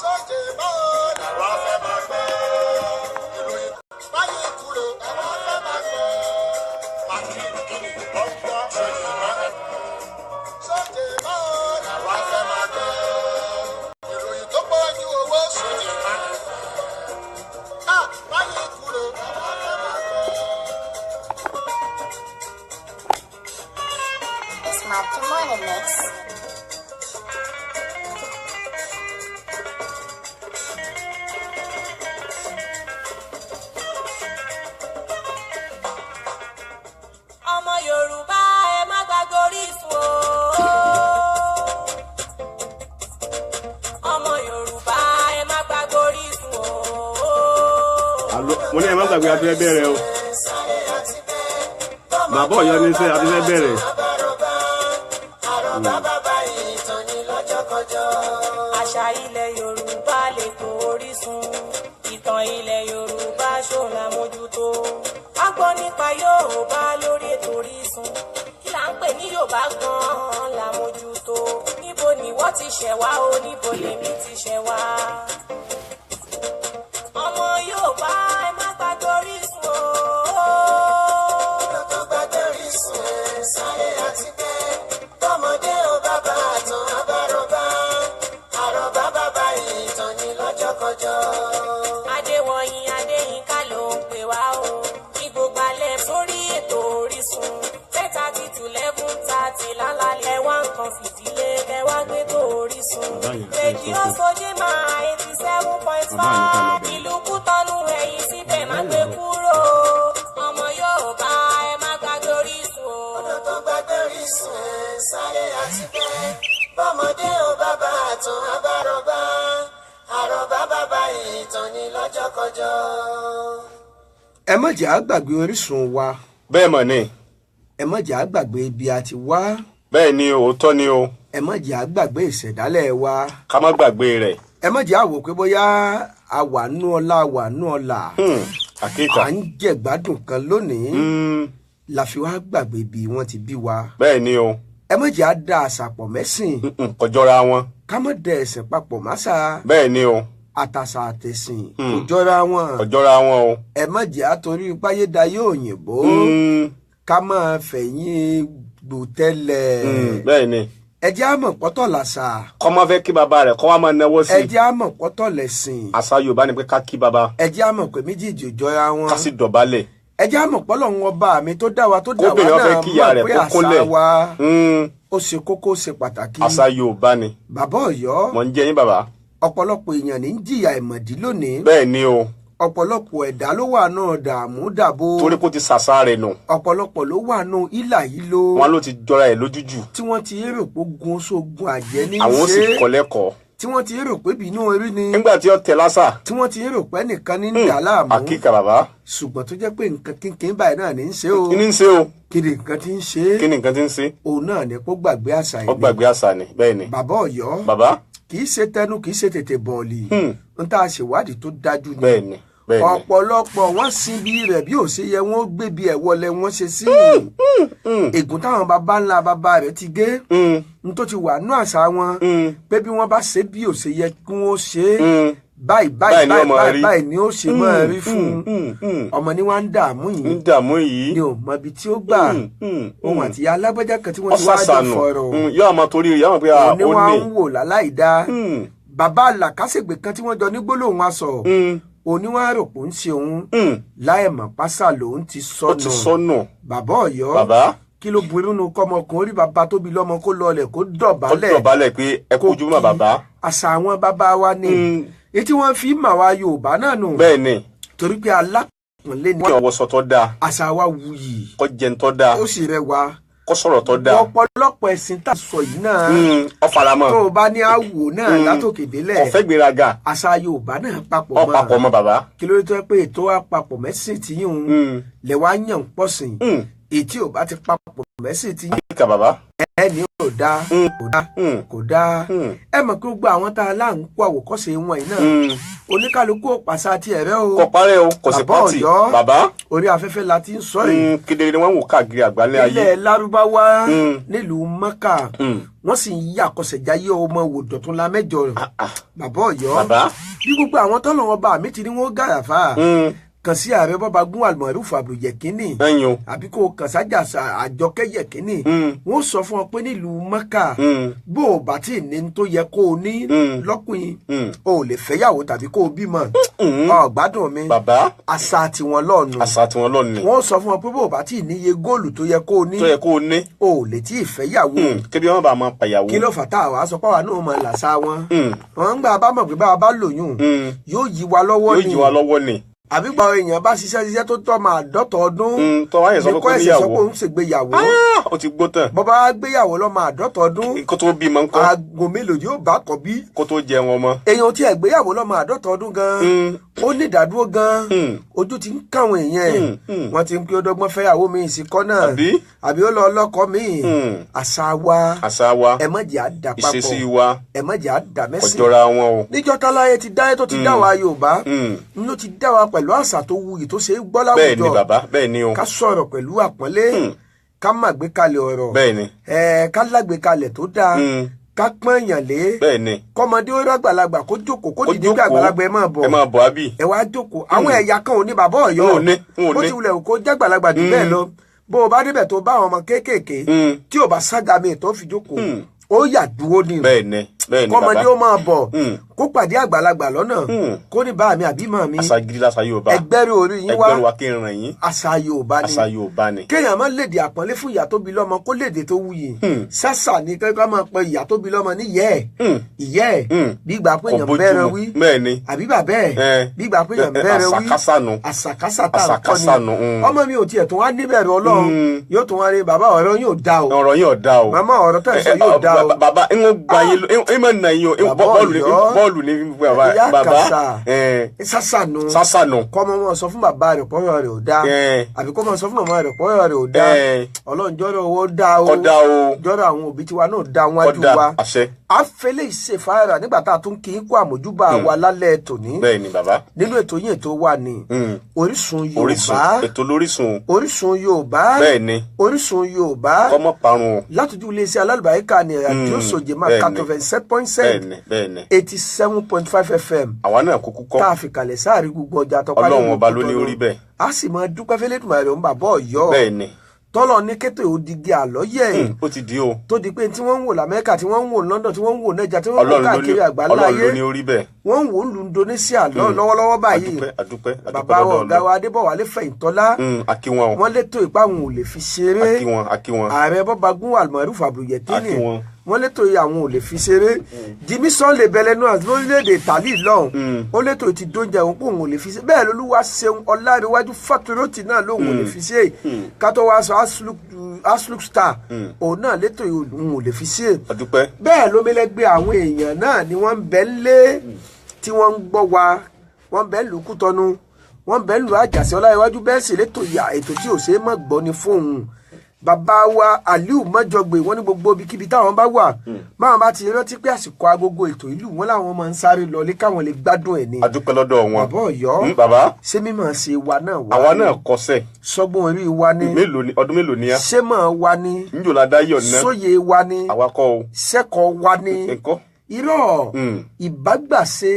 Sóde mọ́ làwa fẹ́ máa gbọ́. Ìròyìn báyìí kúrò làwa fẹ́ máa gbọ́. Àti ìkíni gbọ́ gbọ́. Sóde mọ́. Sóde mọ́ làwa fẹ́ máa gbọ́. Ìròyìn tó pọ̀ ju owó sóde mọ́. Báyìí kúrò làwa fẹ́ máa gbọ́. It's my Morning Mix. Ọmọ Yorùbá, ẹ má gbàgbé Orísun o. Ọmọ Yorùbá, ẹ má gbàgbé Orísun o. Mo ní ẹ má gbàgbé, a ti fẹ́ bẹ̀rẹ̀ o. Bàbá Ọ̀yọ́ ní sẹ́, a ti fẹ́ bẹ̀rẹ̀. Àròbá bàbá ìtàn ní lọ́jọ́kọjọ́. Àṣà ilẹ̀ Yorùbá lè tó Orísun, ìtàn ilẹ̀ Yorùbá ṣòun àmójútó. A gbọ́ nípa Yorùbá lórí ètò Orísun. Kí là ń pè ní Yorùbá gan-an la mójútó. Níbo ni wọ́n ti ṣẹ̀ wá o? Níbo lèmi ti ṣẹ̀ wá? Ọmọ Yorùbá, ẹ má gbàgbé Orísun o. Tó gbàgbé Orísun ẹ̀ sáré àti bẹ́ẹ̀. Tọmọdé ò bàbá àtàn àbárọ̀bá. Àròbá bàbá ìtàn ní lọ́jọ́kọjọ́. Adéwọ̀yìn Adéyínká ló ń pè wá o ní gbogbo alẹ́ sórí ètò Orísun, 10:30 to 11:30 lálálẹ́. Wá nǹkan fìdílé kẹ wá gbé tó Orísun. Bàbá yẹn fẹ́ Rédíò sọ fún. Sojima 87. Bàbá yẹn ká lọ five bẹ̀rẹ̀. Ìlú Kútọ́nù, ẹ̀yìn síbẹ̀, má gbé kúrò. Ọmọ Yorùbá, ẹ má gbàgbé Orísun o. Ọ̀nà tó gbàgbé Orísun ẹ̀ sáré àti bẹ́ẹ̀. Bọ́mọdé ò bàbá àtàn àbárọ̀bá. Àròbá bàbá ìtàn ní lọ́jọ́kọjọ́. Ẹ má jẹ́ á gbàgbé orísun wa. Bẹ́ẹ̀ mọ̀ ni. Ẹ má jẹ́ á gbàgbé ibi a ti wá. Bẹ́ẹ̀ ni, òótọ́ ni o. Ẹ má jẹ́ á gbàgbé ìṣẹ̀dálẹ̀ wa. Ká má gbàgbé rẹ̀. Ẹ má jẹ́ á wò pé bóyá a wà nú ọlá, a wà nú ọlà, Àkíkà. à ń jẹ̀gbádùn kan lónìí, la fi wá gbàgbé ibi wọ́n ti bí wa. Bẹ́ẹ̀ ni o. Ẹ má jẹ́ á da àṣà pọ̀ mẹ́sìn. Kò jọra wọn. Ká má dẹ ẹ̀sìn papọ̀ máṣà. Bẹ́ẹ̀ ni o. Àtàṣà àtẹ̀sìn kò jọra wọn. Kò jọra wọn o. Ẹ má jẹ́ á torí páyédayé òyìnbó ká máa fẹ̀yìn gbòtẹ́lẹ̀. Bẹ́ẹ̀ ni. Ẹ jẹ́ á mọ̀ pọ́tọ̀ làṣà. Kọ́ máa fẹ́ kí bàbá rẹ̀ kọ́ wá máa náwó sí Ẹ i. jẹ́ á mọ̀ pọ́tọ̀ lẹ̀sìn. Àṣà Yorùbá ni pé ká kí bàbá. Ẹ jẹ́ á mọ̀ pé méjèèjì ò jọra wọn. Ká sì dọ̀bálẹ̀. Ẹ jẹ́ á mọ̀ pọ́lọ̀ ń ọba mi tó dá wa, tó dá wa Kóbìnrin ó fẹ́ náà kíyà mọ̀ rẹ̀ pé kó àṣà kúnlẹ̀. wa ó ṣe kókó, ó ṣe pàtàkì. Àṣà Yorùbá ni. Bàbá Ọ̀yọ́, Mò ń jẹ́ yín, bàbá. ọ̀pọ̀lọpọ̀ èèyàn ní ń jìyà ìmọ̀dí lónìí. Bẹ́ẹ̀ ni o. Ọ̀pọ̀lọpọ̀ ẹ̀dá ló wà náà dààmú dàbò. Torí kó ti ṣàṣà rẹ̀ nù. Ọ̀pọ̀lọpọ̀ ló wà nù ìlà yìí ló. Wọn ló ti jọra ẹ̀ lójújù. Tí wọ́n ti rò pé ogun sógun àjẹ́ ní í Àwọn ó sì ṣe kọ́ lẹ́kọ̀ọ́. tí wọ́n ti rò pé bínú orí ni. Nígbà tí ó tẹ lásà. Tí wọ́n ti rò pé nìkan ní ń dà láàmú. Àkíkà, bàbá. Ṣùgbọ́n tó jẹ́ pé nǹkan kínkín báyìí náà ní í ṣe o. Kí ni ń ṣe o? Kí ni nǹkan tí ń ṣe? Kí ni nǹkan tí ń ṣe? Òun náà ni kó gbàgbé àṣà Ó ìní. gbàgbé àṣà ni, bẹ́ẹ̀ ni. Bàbá Ọ̀yọ́, Bàbá. kì í ṣe tẹnu, kì í ṣe tètè bọ̀ọ̀lì n tá a ṣèwádìí tó dájú ni. Bẹ́ẹ̀ ni, bẹ́ẹ̀ ni. Ọ̀pọ̀lọpọ̀ wọ́n sin bí rẹ̀ bí ò ṣe yẹ, wọ́n gbé bí ẹ̀ wọlé wọ́n ṣe sí ègún táwọn baba ńlá baba rẹ̀ ti gé n tó ti wà nú àṣà wọn pé bí wọ́n bá ṣe bí ò ṣe yẹ kí wọ́n ṣe é báyìí báyìí Báyìí ni ó báyìí máa báyìí rí. báyìí ni ó ṣe máa rí fún un. Ọmọ ni wọ́n ń dààmú yìí Ń dààmú yìí. ni ò mọ ibi tí ó gbà. Òun àti ìyá alágbájá kan tí wọ́n ti wá jọ Ọ̀sàsànù fọ̀rọ̀ yóò máa torí rẹ̀ yóò máa pé à òun ni ó wọ́n ní. ń wò láláì dá. Bàbá làkàṣègbè kan tí wọ́n jọ ní gbólóhùn aṣọ, òun ni wọ́n rò pé ó ń ṣe òun láì mọ̀ pásà lòun ti Ó ti sọnù. sọnù. Bàbá Ọ̀yọ́, Bàbá. kí ló burú nu kọ́mọkùnrin rí bàbá tó bí lọ́mọ kó lọlẹ̀ kó Ó dọ̀bálẹ̀? dọ̀bálẹ̀ pé ẹ kú ojúmọ́, kí bàbá. Àṣà àwọn bàbá wa ni èyí tí wọ́n fi mà wá Yorùbá náà nù. Bẹ́ẹ̀ ni. Torí pé alápọ̀nlé ni. Kí ọwọ́ sọ tó dáa. Àṣà wa wuyì. Kó jẹun tó dáa. Ó sì rẹwà. Kó sọ̀rọ̀ tó dáa. Ọ̀pọ̀lọpọ̀ ẹ̀sìn tá a sọ yìí náà, Ó faramọ́. tó o bá ní àwò náà látòkè délẹ̀, Kò fẹ́ gbéraga. àṣà Yorùbá náà papọ̀ Ó mọ́. papọ̀ mọ́, bàbá. Kí ló dé tó yẹ pé ètò wa papọ̀ mẹ́sìn tí yín lẹ̀ wá yàn pọ̀ sìn, ètí ò bá ti papọ̀ mẹ́sìn tí yín Kíkà, bàbá. ẹni ò ò dáa, kò dáa, kò dáa. Ẹ mọ̀ pé gbogbo àwọn tá a lá ń kó àwòkọ́ṣe wọn yìí náà, oníkálukú ò pàṣà tiẹ̀ rẹ́ o. Kò parẹ́ o, kò sí Bàbá pátì. Ọ̀yọ́, Bàbá. Orí afẹ́fẹ́ la ti ń sọ yìí. Kedere ni wọ́n ń wò káàkiri àgbáńlé ayé. Ilẹ̀ Lárúbáwá, nílùú Mẹ́kà, wọ́n sì ń yí àkọsẹ̀jáyé ọmọ wò dọ̀tún la mẹ́jọ rẹ̀. Bàbá Ọ̀yọ́, Bàbá. bí gbogbo àwọn tọ́lọ̀ wọn bá mi ti ní wọ́n gàràfà, kàn sí ààrẹ bọ́ba gún Almaroof Abdul-Yekini, Ẹ̀yin o. àbí kó o kàn sájà Àjọkẹ́ Yekini, wọ́n sọ fún ọ pé nílùú Mẹ́kà, bó o bá tí ì ní tó yẹ kó o ní lọ́kùnrin, o ò lè fẹ́yàwó tàbí kó o bímọ. Ọ gbádùn mi? Bàbá. Àṣà tiwọn lọ́ọ̀nù. Àṣà tiwọn lọ́ọ̀ ni. Wọ́n sọ fún ọ pé bó o bá tí ì níye góòlù tó yẹ kó o ní, tó yẹ kó o ní, o ò lè tí ì fẹ́yàwó. Kébi wọn bá máa pàyàwó. Kí ló fà tá àwa sọ páwa náà mọ làṣà wọn? Wọn ń gbà bá mọ̀ pé bá a bá lòyún, yóò yí wa lọ́wọ́ Yóò ni. jí wa lọ́wọ́ ni. Àbí gba èèyàn bá ṣiṣẹ́ ṣiṣẹ́ tó tọ́ máa dọ́tọ̀ ọdún, Tó wáyé sọ pé ní kó kó ẹ̀sẹ̀ sọ níyàwó. pé òun ṣègbéyàwó. Ah, ó ti gbó tán. Bọ́bá gbéyàwó lọ́mọ àádọ́ta ọdún, Kó tó bímọ ńkọ́? Aago mélòó yóò bá kọ́ bí? Kó tó jẹun ọmọ. Èèyàn tí ẹ̀ gbéyàwó lọ́mọ àádọ́ta ọdún gan-an, ó ní ìdádúró gan-an, ojú ti ń káwọn èèyàn ẹ̀, wọ́n ti ń pé ó dọ́gbọ́n fẹ́yàwó mi sí kọ́nà, Àbí? àbí ó lọ ọlọ́kọ mi. Àṣà wa, Àṣà wa, ẹ má jẹ́ á dà papọ̀, ìṣesí wa, ẹ má jẹ́ á dà kò mẹ́sìn. jọra wọn o. Níjọ́ táláyé ti dáyé tó ti dá wa Yorùbá, n ló ti dá wa pẹ̀lú àṣà tó wuyì tó ṣe é gbọ́ Bẹ́ẹ̀ ni, láwùjọ. bàbá, bẹ́ẹ̀ ni o. Ká sọ̀rọ̀ pẹ̀lú àpọ́nlé, ká má gbé kalẹ̀ ọ̀rọ̀, Bẹ́ẹ̀ ni. ká lágbé kalẹ̀ tó dáa, ká pọ́n èèyàn lé, Bẹ́ẹ̀ ni. kọ́mọdé ó rágbàlagbà kó jókòó, kó Kó dìde pé jókòó. àgbàlagbà, ẹ máa bọ̀, Ẹ máa bọ̀ ábì. ẹ wá jókòó. Àwọn ẹ̀yà kan ò ní, bàbá Ọ̀yọ́. Wọn ò ní, wọn ò Bó ní. ti wulẹ̀ kó jágbàlagbà jù bẹ́ẹ̀ lọ, bó o bá débẹ̀ tó bá àwọn ọmọ kéékèèké, tí ò bá ságàmì tó fi jókòó, ó yà dúró ni. Bẹ́ẹ̀ ni, bẹ́ẹ̀ ni, bàbá. Kọ́mọdé ó máa bọ̀, kó pàdé àgbàlagbà lọ́nà, kó ní bá mi àbí màmá mi, Àṣà gidi làṣà Yorùbá. Ẹgbẹ́rún orí yín wá. Ẹgbẹ́rún wa kí n ràn yín. Àṣà Yorùbá ni. Àṣà Yorùbá ni. Kéèyàn má lédè àpọ́nlé fún ìyá tó bí lọ́mọ, kó lédè tó wuyì. Sásà ni kẹ́kọ̀ọ́ máa pe ìyá tó bí lọ́mọ ní ìyẹ́ ẹ̀, ìyẹ́ ẹ̀, bí ìgbà pé Kò èèyàn bójú bẹ́ẹ̀rẹ̀ mu. wí, Bẹ́ẹ̀ ni. àbí bàbá ẹ̀, bí ìgbà pé èèyàn bẹ́ẹ̀rẹ̀ wí. Àṣàkáṣà nu. Àṣàkáṣà tá à ń kọ́ Àṣàkáṣà nu, ni. Ọmọ mi ò tiẹ̀ tún wá níbẹ̀rù Ọlọ́run, yóò tún wá ní, bàbá, ọ̀rọ̀ yóò da o. Ọ̀rọ̀ yín ò dáa o. Màmá, ọ̀rọ̀ tẹ̀ sọ yóò da o. Bàbá, ń gba yín, ń mọ̀ nà yín o. Bàbá Bọ́ọ̀lù ni, Ọ̀yọ́. bọ́ọ̀lù ni bàbá. Ìyá Bàbá. kàṣà. Sásà nu. Sásà nu. Kọ́mọ wọn sọ fún bàbá rẹ̀ pọ́yọ̀ rẹ̀ ò dáa, àbí kọ́mọ sọ fún màmá rẹ̀ pọ́yọ̀ rẹ̀ ò dáa. Ọlọ́run jọ́rọ̀ owó dáa o. Kó dáa o. Jọ́rọ̀ àwọn òbí tiwa náà dáa Kó wájú dáa. wa. Àṣẹ. A fẹlẹ́ ìṣèfáyàrà nígbà tá a tún kí n kó àmójúbà wa lálẹ́ tòní Bẹ́ẹ̀ ni, bàbá. nínú ètò yín, ètò wa ní Orísun Orísun. Yorùbá. Ètò lórísun. Orísun Yorùbá. Bẹ́ẹ̀ ni. Orísun Yorùbá. Kọ́mọ́ parun o. Látọjú iléeṣẹ́ alálùbáríkà ní Radio Sojema, Bẹ́ẹ̀ ni. katove 7.7, Bẹ́ẹ̀ ni, bẹ́ẹ̀ ni. 87.5 FM, Àwa náà kúkú kọ́. tá a fi kalẹ̀ sáàrí gbogbo ọjà tọpá. Ọlọ́run ọba ló ní orí bẹ́ẹ̀. A sì máa dúpẹ́ fẹ́lẹ́dùmarè ń bàbá Ọ̀yọ́, Bẹ́ẹ̀ ni. tọ́lọ̀ ní kété òdìgí àlọ́yẹ̀, Ó ti di o. tó di pé tí wọ́n ń wò lamẹ́ríkà, tí wọ́n ń wò London, tí wọ́n ń wò Naija, tí wọ́n ń wò Ọlọ́run ló ní káàkiri àgbáńlá Ọlọ́run ló ayé, ní orí bẹ́ẹ̀. wọ́n ń wò ń lu Indonesia lọ́wọ́lọ́wọ́ báyìí. Adúpẹ́, adúpẹ́, adúpẹ́ Bàbá wa, lọ́dọ̀ ọ̀gá Ọlọ́run. wa Adébọ̀wálé Fẹ̀yìntọ́lá, A kí wọn o. wọ́n létò ìpá àwọn ò lè fi ṣeré. A kí wọn, a kí wọn. Ààrẹ bọ́bagún Almaroof Abdul-Yekini, A kí wọn. wọ́n létò àwọn ò lè fi ṣeré. Jimmy Sunday bẹlẹnu àti lórílẹ̀‐èdè Italy lọ́hùn, ó létò ti dóúnjẹ òun pé òun ò lè fi ṣe bẹ́ẹ̀. Lolúwa ṣeun Ọláríwájú Fàtúrótì náà lóun ò lè fi ṣe. Kátó wá sọ Asluk Star, òun náà létò òun ò lè fi ṣe. Adúpẹ́. Bẹ́ẹ̀ lómìnlẹ́gbẹ́ àwọn èèyàn náà ni wọ́n ń bẹ lé tí wọ́n ń gbọ́ wa, wọ́n ń bẹ lù Kútọ́nù, wọ́n ń bẹ lù Àjàsí Ọláyíwájú. Bẹ́ẹ̀ sì létò ìyà ètò tí ò ṣeé mọ̀ gbọ́ ni fóun. Bàbá wa Aliu Mọ́jọgbè, wọ́n ní gbogbo ibikíbi táwọn bá wà, máwọn bá ti rántí pé àsìkò agogo ètò ìlú wọn làwọn máa ń sáré lọlé káwọn lè gbádùn ẹ̀ ni. Adúpẹ́ lọ́dọ̀ wọn. Bàbá Ọ̀yọ́, Bàbá. ṣé mímọ̀ ṣe wa náà wá Àwa ní? náà kọsẹ̀. Sọgbọ́n orí wa ní? Mélòó ni ọdún, mélòó ni á? Ṣé mọ̀ wa ní? Níjò la dá yọ̀ ná. Sóye wa ní? Àwa kọ́ o. Sẹ́kọ̀ọ́ wa ní? Nǹkan. Irọ́. Ìbágbàṣe,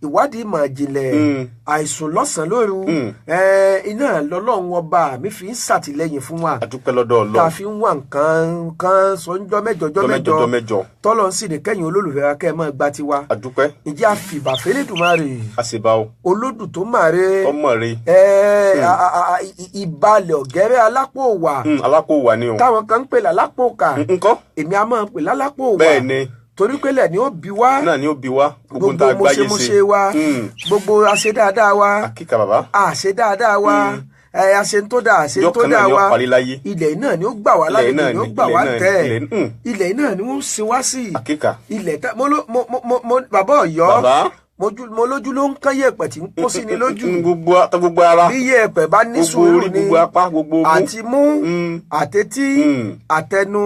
ìwádìí ìmọ̀ ìjìnlẹ̀, àìsùn lọ́sàn-án lóru, iná lọ́lọ́run ọba mi fi ń ṣàtìlẹ́yìn fún wa, Adúpẹ́ lọ́dọ̀ tá a Ọlọ́run. fi ń wá nǹkan kan sọ ńjọ́ mẹ́jọ jọ́ Jọ́ mẹ́jọ, mẹ́jọ, jọ́ mẹ́jọ. tọ́lọ́ sì ní kẹ́yìn olólùfẹ́ wa kẹ́ ẹ máa gba tiwa. Adúpẹ́. Ǹjẹ́ àfìbà fẹ́lẹ́dùmarè, Àṣebá o. olódù tó máre, Ọmọ rẹ. Ìbalẹ̀ ọ̀gẹ́rẹ́ alápò wà, Alákò wà ní o. táwọn kan ń pè lálápò kà, Nǹkan. èmi a máa pè lálápò wà, Bẹ́ẹ̀ ni. torí pé lẹ̀ ni ó bí wá. Náà ni ó bí wa. Gbogbo ń Gbogbo tá a gbáyé ṣe. mọṣẹmọṣẹ wa, gbogbo àṣẹ dáadáa wa, Àkíkà, bàbá. Àṣẹ dáadáa wa, àṣẹ tó dáa, àṣẹ Ìjọ tó kan náà dáa ni ó wa, parí láyé. ilẹ̀ náà ni ó gbà wá Ilẹ̀ lálejò, náà ni ó ni, gbà ilẹ̀ wá náà ni, tẹ̀, ilẹ̀ ilẹ̀ náà ni wọ́n sin wá sí. Àkíkà. Ilẹ̀ tá mo ló mo mo mo mo bàbá Ọ̀yọ́, Bàbá. Mo lójú ló ń kán yẹ̀pẹ̀ tí ń kó sí ni lójú. Gbogbo ara. Bí yẹ̀pẹ̀ bá ní Gbogbo sùúrù orí, ni gbogbo apá, gbogbo mú. Àti mú, àtẹtí, àtẹnu,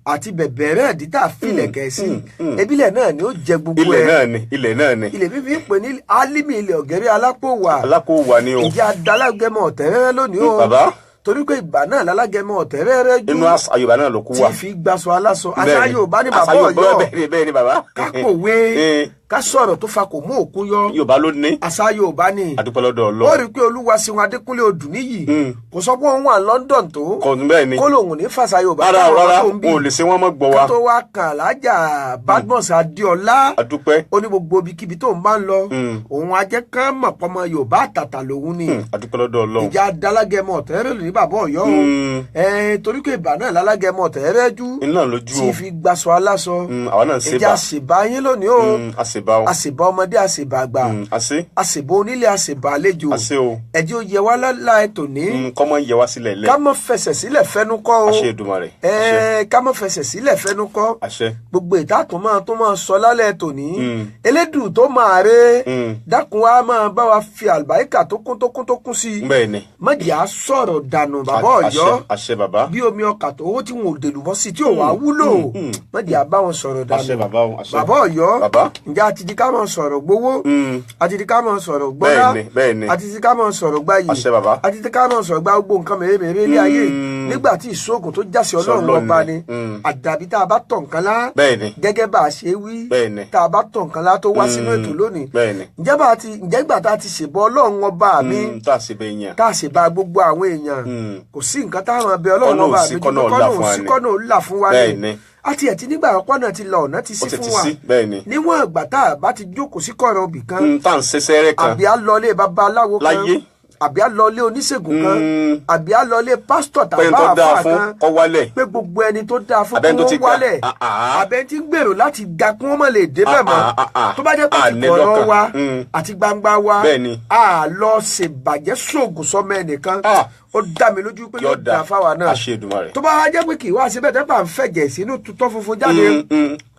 àti bẹ̀bẹ̀rẹ̀ dídá filẹ̀kẹ̀ sí ebílẹ̀ náà ni ó jẹ gbogbo Ilẹ̀ ẹ̀. náà ni, ilẹ̀ náà ni. Ilẹ̀ fífi ń pè ní Álímì ilẹ̀ ọ̀gẹ́rẹ́ alápòwà. Alákòwà ni o. Ìjẹ́ adalágẹmọ ọ̀tẹ̀rẹ́rẹ́ lónìí o. Bàbá. Torí pé ìgbà náà lálágẹmọ ọ̀tẹ̀rẹ́rẹ́ jù Inú àṣà Yorùbá náà ló kú tí wa. fi gbaṣọ aláṣọ. Àṣà Bẹ́ẹ̀ni. Yorùbá ní Àṣà bàbá Yorùbá, Ọ̀yọ́. Bẹ́ẹ̀ni, bẹ́ẹ̀ni bàbá. Ká pòwe, ká sọ̀rọ̀ tó fa kò mú òkun yọ. Yorùbá ló ní. Àṣà Yorùbá ni. A dúpẹ́ lọ́dọ̀ Ó Ọlọ́run. rí i pé Olúwaṣeun Adékúnlé Odùníyì kò sọ pé òun wà London tó Kò bẹ́ẹ̀ ni. kó lòun ní fàṣà Yorùbá Rárá káwọn rárá, tó ń bí. wọn ò lè ṣe wọ́n mọ́ gbọ́ wa. Ká tó wá kàn lájà Badmus Adéọlá, A dúpẹ́. ó ní gbogbo ibikíbi tó ń bá ń lọ, òun ajẹ́ kán mọ̀ pọ́mọ Yorùbá àtàtà lòun ni. A dúpẹ́ lọ́dọ̀ Ọlọ́run. Ìjà dalágẹmọ ọ̀tẹ́rẹ́ lò ní bàbá Ọ̀yọ́ o. Torí pé ìbà náà lálágẹmọ ọ̀tẹ́rẹ́ jú Iná lójú tí o. fi gbaṣọ aláṣọ. Àwa náà ń ṣe Ìjà bá. àṣìbá yín lónìí o. A ṣe bá o. Àṣìbá ọmọdé, àṣìbá àgbà, A ṣe. àṣìbá onílé, àṣìbá àlejò. A ṣe o. Ẹ̀jẹ̀ ó yẹ wá lọ́la ètò ní. Kọ́mọ yẹ wá sílẹ̀ lẹ̀. Ká mọ́ fẹsẹ̀ sílẹ̀ fẹ́nu kọ́ o. Àṣẹ Èdùmàrè. Àṣẹ. Ká mọ́ fẹsẹ̀ sílẹ̀ fẹ́nu kọ́. Àṣẹ. Gbogbo ìtàkùn máa tó máa sọ lálẹ́ tòní, elédùn tó máa ré, dákun wa máa bá wa fi àlùbáríkà tó kún tó kún tó kún sí i. Bẹ́ẹ̀ ni. Má jẹ́ á sọ̀rọ̀ dànù bàbá Ọ̀yọ́. Àṣẹ, àṣẹ bàbá. Bí omi ọkà tó owó tí wọn ò dèlù bọ́ sí tí ò wá wúlò, má jẹ́ á bá wọn sọ̀rọ̀ dànù. Àṣẹ bàbá o, àṣẹ. Bàbá Ọ̀yọ́, Bàbá. ǹjẹ́ a ti di ká máa sọ̀rọ̀ gbowó, a ti di ká máa sọ̀rọ̀ gbọ́lá, Bẹ́ẹ̀ni, bẹ́ẹ̀ni. a ti di ká máa sọ̀rọ̀ gbayì, Àṣẹ bàbá. a ti di ká máa sọ̀rọ̀ gba gbogbo nǹkan mèremère ilé ayé nígbà tí ìṣóògùn tó jásí Ọlọ́run Sọlọ́run ọba ni. ni. Àdàbí tá a bá tọ̀ nǹkan lá, Bẹ́ẹ̀ni. gẹ́gẹ́ bá a ṣe wí, Bẹ́ẹ̀ni. tá a bá tọ̀ nǹkan lá tó wá sínú ètò lónìí. Bẹ́ẹ̀ni. Ǹjẹ́ bá a ti ǹjẹ́ ìgbà tá a ti ṣèbọ Ọlọ́run ọba mi, Tá a ṣe bẹ yẹn. tá a ṣe bá gbogbo àwọn èèyàn, kò sí nǹkan táwọn abẹ Ọlọ́run Kọ́nà ọba ò sí, mi kọ́nà ju pé ò là kọ́nà fún ò wa sí ni. kọ́nà ò là fún wa ni. Bẹ́ẹ̀ni. Àti ẹ̀ ti nígbà ọ̀pọ̀ náà ti lọ, ọ̀nà ti sí Ó ti fún ti wa. sí, bẹ́ẹ̀ni. Níwọ̀n ìgbà tá a bá ti jókòó sí kọ̀rọ̀ ibì kan, Tá à ń ṣe sẹ́rẹ̀ kan. àbí á lọlé babaláwo kan, Láyé. àbí á lọlé oníṣègùn kan, àbí á lọlé pásítọ̀ tàbá Pẹ́ni tó dáa àfáà fún kan, kọ́ wálẹ̀. pé gbogbo ẹni tó dáa fún Àbẹ́ni kí tó ti wọ́n ga. wálẹ̀, Ah, ah. àbẹ́ni tí ń gbèrò láti ga kí wọ́n má lè débẹ̀ mọ́. Ah, ah, ah. Tó bá jẹ́ pé Ah, ti ní kọ̀rọ̀ lọ́kàn. wa àti gbangba wa, Bẹ́ẹ̀ni. a lọ ṣèbàjẹ́ sóògùn sọmọ ẹnìkan, Ah. ó dá mi lójú pé Yóò yóò dáa fáwa náà. Àṣẹ Èdùmàrè. Tó bá wá jẹ́ pé kì í wá síbẹ̀ tẹ́pà ń fẹ̀jẹ̀ sínú tutọ́ funfun jáde,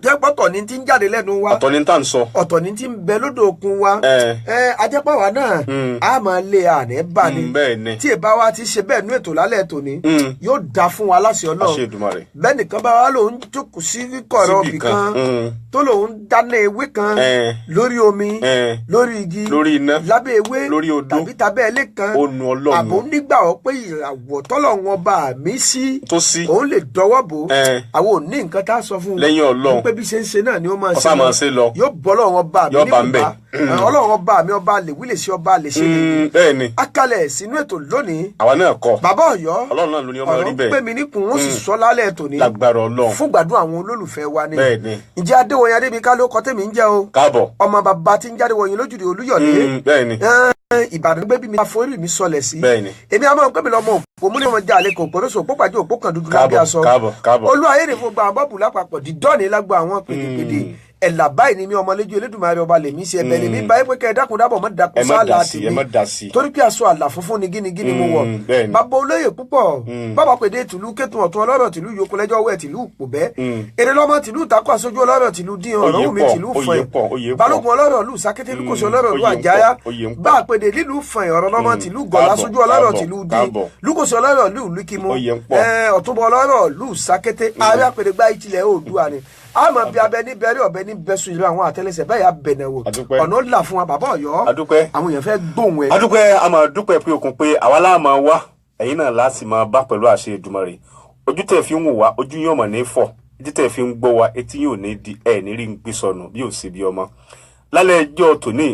jẹ́ pọ́tọ̀ ní ti ń jáde lẹ́nu wa, Ọ̀tọ̀ ni tá à ń sọ. ọ̀tọ̀ ní ti ń bẹ lódò òkun wa. Eh. Ajẹ́pọ̀ wa náà a máa lé àná bá ni. Bẹ́ẹ̀ ni. Tí ìbá wa ti ṣe bẹ́ẹ̀ nú ètò lálẹ́ tòní, yóò dáa fún wa láṣẹ Ọlọ́run. Àṣẹ Èdùmàrè. Bẹ́ẹ̀ nìkan bá wa lòun jókòó sí kọ̀rọ̀ Síbì ibì kan. kan, tó lòun dáná ewé kan Eh. lórí omi, Eh. lórí igi, Lórí iná. lábẹ́ ewé, Lórí odó. tàbí tabẹ́ ilé kan, Ó nu Ọlọ́run. àbò nígbà ọ pé ìràwọ̀ tọ́lọ́run ọba mi sí Tó sí. òun lè dọwọ́ bò ó. Eh. Àwọn ò ní nǹkan tá a sọ fún un Lẹ́yìn Ọlọ́run. pé bí ṣe ń ṣe náà ni ó máa Kó sá máa ṣe lọ. Yóò bọ́ Ọlọ́run ọba mi Yóò bá ń bẹ̀. níbùbá Ọlọ́run ọba mi, ọba lè wí lè ṣe, ọba lè ṣe lè wí. Bẹ́ẹ̀ ni. Akalẹ̀ sínú ètò lónìí. Àwa náà kọ́. Bàbá Ọ̀yọ́, Ọlọ́run náà ló ní ọmọ rí ọ̀rọ̀ bẹ́ẹ̀. pé mi níkùn ó sì sọ lálẹ́ tòní. Lágbára Ọlọ́run. Fún gbádùn àwọn olólùfẹ́ wa ni. Bẹ́ẹ̀ ni. Ǹjẹ́ Adéwọ̀nyí Adébíká ló kọ tèmi ń jẹ́ o. Káàbọ̀. Ọmọ bàbá tí ń jáde wọ̀nyí lójúde Olúyọ̀lé. Bẹ́ẹ̀ ni. Ìbàdàn gbé bí mi àforí mi sọlẹ̀ sí. Bẹ́ẹ̀ ni. Èmi a máa ń pè mí lọ́mọ òpó mú ní ọmọ jẹ́ àlekò òpórósò òpó pàjẹ́ òpó kan dúdú lábẹ́ Káàbọ̀, aṣọ. káàbọ̀, káàbọ̀. Olú ayé ni fún gba àwọn bọ́ọ̀bù lápapọ̀ dídọ́ọ̀nì lágbo àwọn pèdèpèdè ẹ̀là báyìí ni mi ọmọ lójú Elédùmarè ọba lèmi ṣe ẹ̀bẹ̀ lèmi báyìí pé kẹ́ ẹ dákun dábọ̀ mọ́ dákun Ẹ má sáàlà dá sí, ẹ má dá sí. torí pé aṣọ àlà funfun ni gínigíni mo wọ̀. Bẹ́ẹ̀ ni. Bàbá olóyè púpọ̀, bàbá pèdè tìlú kétun ọ̀tún ọlọ́rọ̀ tìlú yòókù lẹ́jọ́ wẹ̀ tìlú pòbẹ́ èrè lọ́mọ tìlú takọ aṣojú ọlọ́rọ̀ tìlú dín Oyè ọ̀rọ̀ wùmí pọ̀, tìlú oyè fọ̀yìn pọ̀, oyè pọ̀. balógun ọlọ́rọ̀ lù sákété lukosi ọlọ́rọ̀ lù Oyè ń pọ̀, àjáyá oyè ń pọ̀. bá àpèdè lílù fọ̀yìn ọ̀rọ̀ lọ́mọ tìlú gọ̀lá Káàbọ̀, aṣojú ọlọ́rọ̀ káàbọ̀, tìlú dín káàbọ̀. lukosi ọlọ́rọ̀ lù lukimu Oyè ń pọ̀. Ọ̀túnbọ̀ ọlọ́rọ̀ lù sákété ààrẹ àpèdè gbá ìtìlẹ̀ Oòduà ni àmọ́ bí abẹ ní bẹ̀rẹ̀ ọ̀bẹ ní bẹ́sùn ìlú àwọn àtẹlẹsẹ̀ bẹ́ẹ̀ yà bẹ̀nẹ̀ wò. Adúpẹ́. Ọ̀nà là fún wa bàbá Ọ̀yọ́. Adúpẹ́. Àwọn èèyàn fẹ́ gbóhùn ẹ̀. Adúpẹ́, a máa dúpẹ́ pé okùn pé àwa láà máa wá, ẹ̀yin náà láti máa bá pẹ̀lú àṣẹ Èdùmàrè. Ojú tẹ̀ fi ń wò wá, ojú yóò mọ̀ ní fọ́. Etí tẹ̀ fi ń gbọ́ wa, etí yóò ní di ẹ̀ ní rí ń gbé sọnù bí ò sí bí ọmọ. Lálẹ́ ẹjọ́ tòní,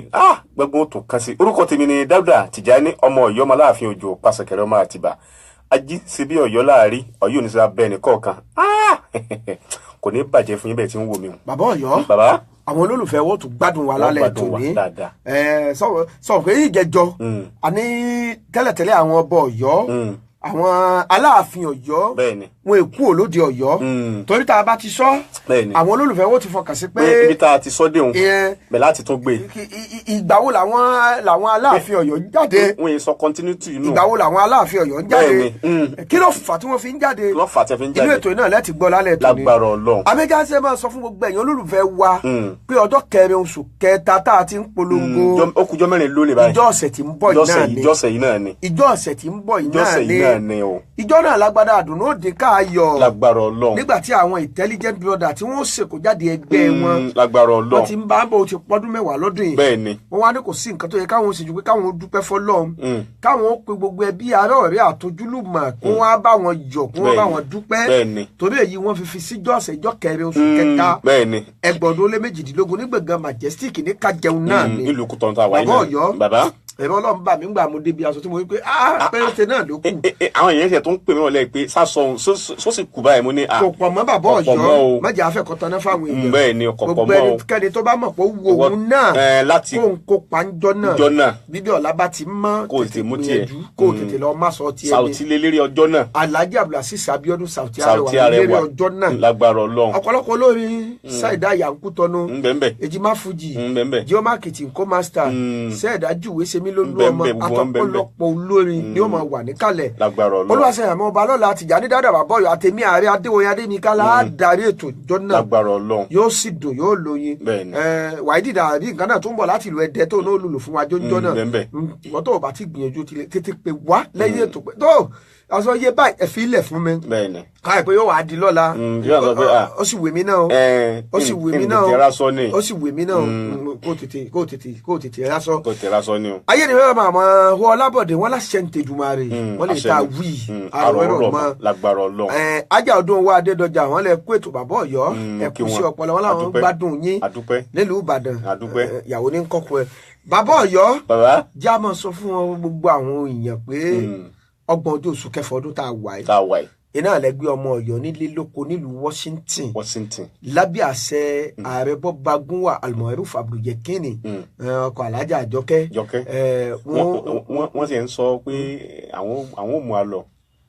gbẹ́gun tó kàn sí. Orúkọ tèmi ni Dáúdà Tìjání ọmọ Ọ̀yọ́ ọmọ Aláàfin Òjò Pàṣẹkẹrẹ ọmọ Àtìbà. Ají sí bí Ọ̀yọ́ láàrí, Ọ̀yọ́ ò ní sọ abẹ́ ẹnì kọ̀ọ̀kan. Kò ní bàjẹ́ fún yín bẹ́ẹ̀ tí ń wò mí o. Bàbá Ọ̀yọ́, Bàbá. àwọn olólùfẹ́ wọ́n tún gbádùn wa Wọ́n lálẹ́ gbádùn wa tòní. dáadáa. Sọ pé ìjẹjọ àní tẹ́lẹ̀tẹ́lẹ̀ àwọn ọba Ọ̀yọ́, Àwọn Aláàfin Ọ̀yọ́ Bẹ́ẹ̀ni. wọn èkú òlóde Ọ̀yọ́, torí tá a bá ti sọ, Bẹ́ẹ̀ni. àwọn olólùfẹ́ wọn ti fọkàn sí pé Pé ibi tá a ti sọ déhùn Ìyẹn- bẹ̀ láti tún gbé. Ìgbà wo làwọn Aláàfin Ọ̀yọ́ ń jáde? Wọ́n yẹn sọ continuity inú. Ìgbà wo làwọn Aláàfin Ọ̀yọ́ ń jáde? Bẹ́ẹ̀ni, mm. Kí ló fà tí wọ́n fi ń jáde? Kí ló fà tí wọ́n fi ń jáde? Inú ètò náà lẹ́tì gbọ́ lálẹ́ tòní. Lágbára Ọlọ́run. Amẹ́jáṣe máa sọ fún gbogbo ẹ̀yin olólùfẹ́ wa pé ọjọ́ kẹrin oṣù kẹta tá a ti ń polongo, Ó kújọ́ 4 lónìí báyìí. ìjọ ọ̀sẹ̀ tí ń bọ̀ yìí náà ni. Ìjọsẹ̀ yìí náà ni. Ìjọ ọ̀sẹ̀ tí ń bọ̀ yìí náà Ìjọsẹ̀ ni. yìí náà ni o. Ìjọ náà lágbádá àdùnnú òde káàyọ̀. Lágbára Ọlọ́run. Nígbà tí àwọn intelligent brother tí wọ́n ṣèkó jáde ẹgbẹ́ wọn, Lágbára wọ́n Ọlọ́run. ti ń bá bọ̀, ó ti pọ́dún 10 lọ́dún yìí. Bẹ́ẹ̀ni. Wọ́n wá ní kò sí nǹkan tó yẹ káwọn ó ṣe ju pé káwọn ó dúpẹ́ fọ́lọ́run, káwọn ó pe gbogbo ẹbí, ará, ọ̀rẹ́ àtojúlùmọ̀, kó wọ́n á bá wọn yọ̀, kó wọ́n bá Bẹ́ẹ̀ni. wọn dúpẹ́. Bẹ́ẹ̀ni. Torí èyí wọ́n fi síjọ́ ọ̀sẹ̀ ìjọ kẹrin oṣù kẹta 2018 ní gbọ̀ngàn Majestic ní Kájẹun náà ni. Nílùú Kútọ̀nù tá a wà yìí Bàbá náà. Ọ̀yọ́, Bàbá. ẹ̀rọ Ọlọ́run bà mí gbà mo débi aṣọ tí mo wí pé ah, péréte náà ló kù. Àwọn èèyàn ṣe tó ń pè mí wọlé pé sásọ ohun sósì kù báyìí, mo ní à. Kò pọ̀ mọ́, bàbá Kò pọ̀ mọ́ Ọ̀yọ́. o. Mọ̀jà afẹ́kọ̀tàn náà fáwọn èèyàn. Bẹ́ẹ̀ ni, kò pọ̀ Gbogbo mọ́ o. ẹnikẹ́ni tó bá mọ̀ pé ó wu òun náà Láti kó n kópa ńjọ́ náà, Ńjọ́ náà. Bíbí ọ̀la bá ti mọ́, Kó o tètè mú tiẹ̀. gbìyànjú kó o tètè lọ má sọ tiẹ̀ Sàùtí ni. lé lérí ọjọ́ náà. Alhaji Abdulaziz Abiodun Sauti Sauti Arẹwà lérí Arẹwà. ọjọ́ náà. Lágbára Ọlọ́run. Ọ̀pọ̀lọpọ̀ olórin, Ṣáìdá Yankutọnu, Ńbẹ̀ńbẹ̀. Ejima Fuji, Ńbẹ̀ńbẹ̀. Geomarket Nko Master, Ṣẹ́ẹ̀dá Júwe Semi Lólú Ọmọ, Ńbẹ̀ńbẹ̀, gbogbo wọn ńbẹ̀ńbẹ̀. àtọ̀pọ̀lọpọ̀ olórin ni ó máa wà níkàlẹ̀. Lágbára Ọlọ́run. Olúwaṣẹ́ àmọ́ ọba lọ́la Tìjàní Dáadáa Bàbọ́yọ̀ àtẹ̀mí ààrẹ Adéwòye Adémíkálá á darí ètò ìjọ náà. Lágbára Ọlọ́run. Yóò sì dùn, yóò lóyin. Bẹ́ẹ̀ni. Wàhídì dàbí nǹkan náà tó ń bọ̀ láti ìlú Ẹdẹ tó náà lùlù fún wa jójó náà. Bẹ́ẹ̀. Ìwọ́n tó o bá ti gbìyànjú tilẹ̀ tètè pé wá lẹ́yìn ètò pé tó aṣọ iye báyìí ẹ fi ilẹ̀ fún mi, Bẹ́ẹ̀ni. káyọ̀ pé yóò wá di lọ́la. Yóò sọ pé, ah, Ó sì wèmí náà o. Ó sì wèmí náà o. Tètè ra sọ ni. Ó sì wèmí náà o. Kó tètè ra sọ. Kò tètè ra sọ ni o. Ayé ni wọ́n máa mọ ọ Ọlábọ̀dé wọn láṣẹ ń tẹ̀dùmarè wọ́n lè Àṣẹ ta ni. wí Àrò àrò rọ̀ mọ́. mọ́ lágbára Ọlọ́run. Ajá ọdún wa Adédọjà, wọn lè kó ètò bàbá Ọ̀yọ́, ẹ kí kú sí wọn. ọpọlọ wọn làwọn ń Adúpẹ́. gbádùn yín Adúpẹ́. nílùú Ìbàdàn. Adúpẹ́. Ìyàwó ní kọkọ ẹ bàbá Ọ̀yọ́. Bàbá. Já máa sọ fún wọn gbogbo àwọn èèyàn pé 30 ọjọ́ oṣù kẹfà ọdún tá a wà yìí, Tá a wà yìí, iná lẹgbẹ́ ọmọ Ọ̀yọ́ nílé lóko nílùú Washington, Washington. Lábẹ́ àṣẹ ààrẹ Bọ́bagúnwà Almoruf Abdulyekini, ọkọ̀ Alájà Àjọkẹ́. Jọkẹ́. Wọ́n Wọ́n sì ń sọ pé àwọn ò mú a lọ.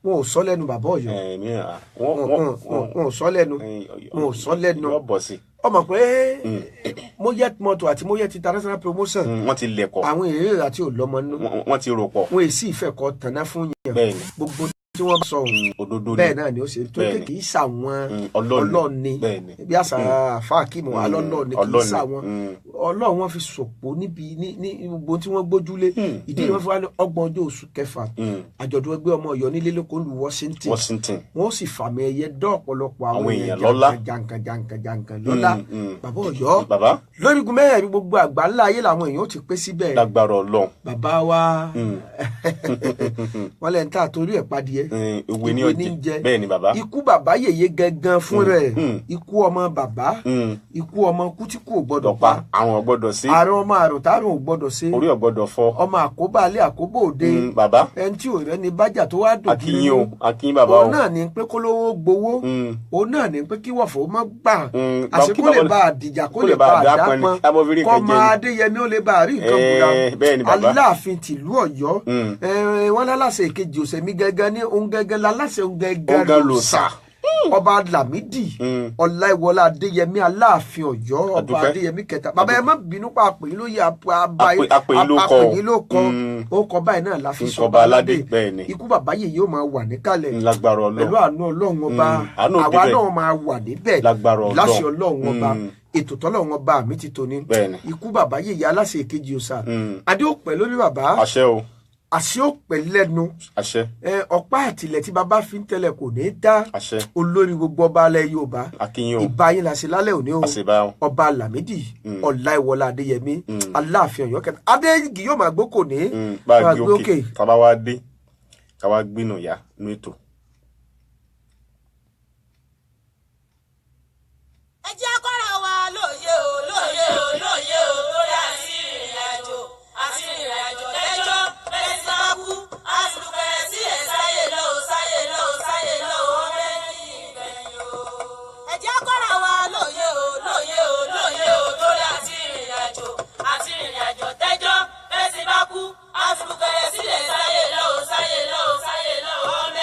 Wọn ò sọ lẹ́nu, bàbá Ọ̀yọ́. Mi, à, wọ́n Wọn ò sọ lẹ́nu, wọn ò sọ lẹ́nu. Yóò bọ̀ sí. Ọmọ pé Moyet Motor àti Moyet International Promotion, Wọ́n ti lẹ̀kọ̀. àwọn èrè àti òlọ́mọ nínú. Wọ́n ti rò pọ̀. Wọn èsì ìfẹ́ kọ tàná fún yàn. Bẹ́ẹ̀ni. Gbogbo tí wọ́n bá sọ òun, Òdodo ni. bẹ́ẹ̀ náà ni ó ṣe tó Bẹ́ẹ̀ni. kì í ṣàwọn Ọlọ́run ni. ọlọ́ọ̀ni. Bẹ́ẹ̀ni. Bí àṣà fáàkìmù alọ́lọ́ọ̀ni kì í Ọlọ́run ni. ṣàwọn ọlọ́run. Wọn fi sòpò níbi ní gbogbo tí wọ́n gbójúlé. Ìdí ni wọ́n fi wá ní 30 ọjọ́ oṣù kẹfà, àjọ̀dún ẹgbẹ́ ọmọ Ọ̀yọ́ nílé lóko lu Washington. Washington. Wọ́n sì fàmì ẹ̀yẹ dán ọ̀pọ̀lọpọ̀ àwọn Àwọn èèyàn èèyàn lọ́lá. jankan jankan jankan lọ́lá. Bàbá Ọ̀yọ́, Bàbá. lórígun mẹ́rẹ̀ẹ̀rin gbogbo àgbà ńlá ayé làwọn èèyàn ó ti pé síbẹ̀. Lágbára Ọlọ́run. Bàbá wa, wọn lẹ́yìn tá a torí ẹ̀ padìẹ, Ìwé ní ọjẹ. jẹ. Bẹ́ẹ̀ ni, bàbá. Ikú bàbá yèyé gangan fún rẹ̀, ikú ọmọ bàbá, ikú ọmọ kú tí kò gbọdọ̀ Dọ̀pá pa, àwọn ò gbọ́dọ̀ sí. Àrùn ọmọ àrùn tárùn ò gbọdọ̀ ṣe, Orí ò gbọ́dọ̀ fọ́. Ọmọ àkóbá alẹ́, àkóbá òde. Bàbá. Ẹni tí ò rẹ́ni bájà tó wá dòjú. Akínyìn o, akínyìn bàbá o. Òun náà ní pé kólówó gbowó, òun náà ní pé kí wọ̀fọ̀ má gbà, àṣé kí kó lè bàbá bá àdìjà, kó lè bá àdápọn ni, àdápọn, ká mọ́ fi rí kọ́ nǹkan jẹ máa ni. Adéyẹmí ó lè bá àrí nǹkan búra. Bẹ́ẹ̀ ni, bàbá. Aláàfin tìlú Ọ̀yọ́, wọn lálàsẹ ìkejì òsèmí gẹ́gẹ́ ní òun gẹ́gẹ́ lálàsẹ òun gẹ́gẹ́ Òun gan lòsà. lòsà. Ọba Lámìdí Ọláìwọlá Adéyẹmí, Aláàfin Ọ̀yọ́, ọba Adúpẹ́. Adéyẹmí kẹta. Bàbá, ẹ má bínú pa àpèyìn ló yẹ Àpèyìn ló kọ. Àpèyìn ló kọ. Ó kọ báyìí náà la fi Ń sọ kọba aládé, bẹ́ẹ̀ ni. Ikú bàbá yìí yóò máa wà níkàlẹ̀ Lágbára Ọlọ́run. pẹ̀lú àánú Ọlọ́run ọba. Àánú Àwa débẹ̀. náà máa wà níbẹ̀ Lágbára Ọlọ́run. láṣẹ Ọlọ́run ọba. Ètò tọ́lọ́run ọba mi ti tòní. Bẹ́ẹ̀ ni. Ikú bàbá yèyé aláṣẹ èkejì òòṣà, adé ó pẹ́ lórí bàbá, Àṣẹ o. àṣẹ ó pẹ́ lẹ́nu. Àṣẹ. Ọ̀pá àtìlẹ̀ tí bàbá fi ń tẹ̀lẹ̀ kò ní í dá. Àṣẹ. Olórí gbogbo ọba alẹ́ Yorùbá, Akínyìn o. ìbá yín la ṣe lálẹ́ òní o. Àṣebá o. Ọba Lámìdí Ọláìwọlá Adéyẹmí, Aláàfin Ọ̀yọ́ kẹta, adéyìgì yóò máa gbó kò ní Bá a máa gbé òkè, tá a bá wá dé, ká wá gbénú yá nú ètò. Ẹ jẹ́ kọ́ra wa lóye o, lóye o, lóye o, lórí àti ìrìn àjò àti ìrìn àjò lẹ́jọ́ bẹ́ẹ̀ tí bá kú àfùrùkẹ́ sí ẹ̀ sáyé lọ o, sáyé lọ o, sáyé lọ o, ọmọ ẹni ìgbẹ̀yìn o. Ẹ jẹ́ kọ́ra wa lóye o, lóye o, lóye o, lórí àti ìrìn àjò àti ìrìn àjò tẹ́jọ́ bẹ́ẹ̀ tí bá kú àfùrùkẹ́ sí ẹ̀ sáyé lọ o, sáyé lọ o, sáyé lọ o, ọmọ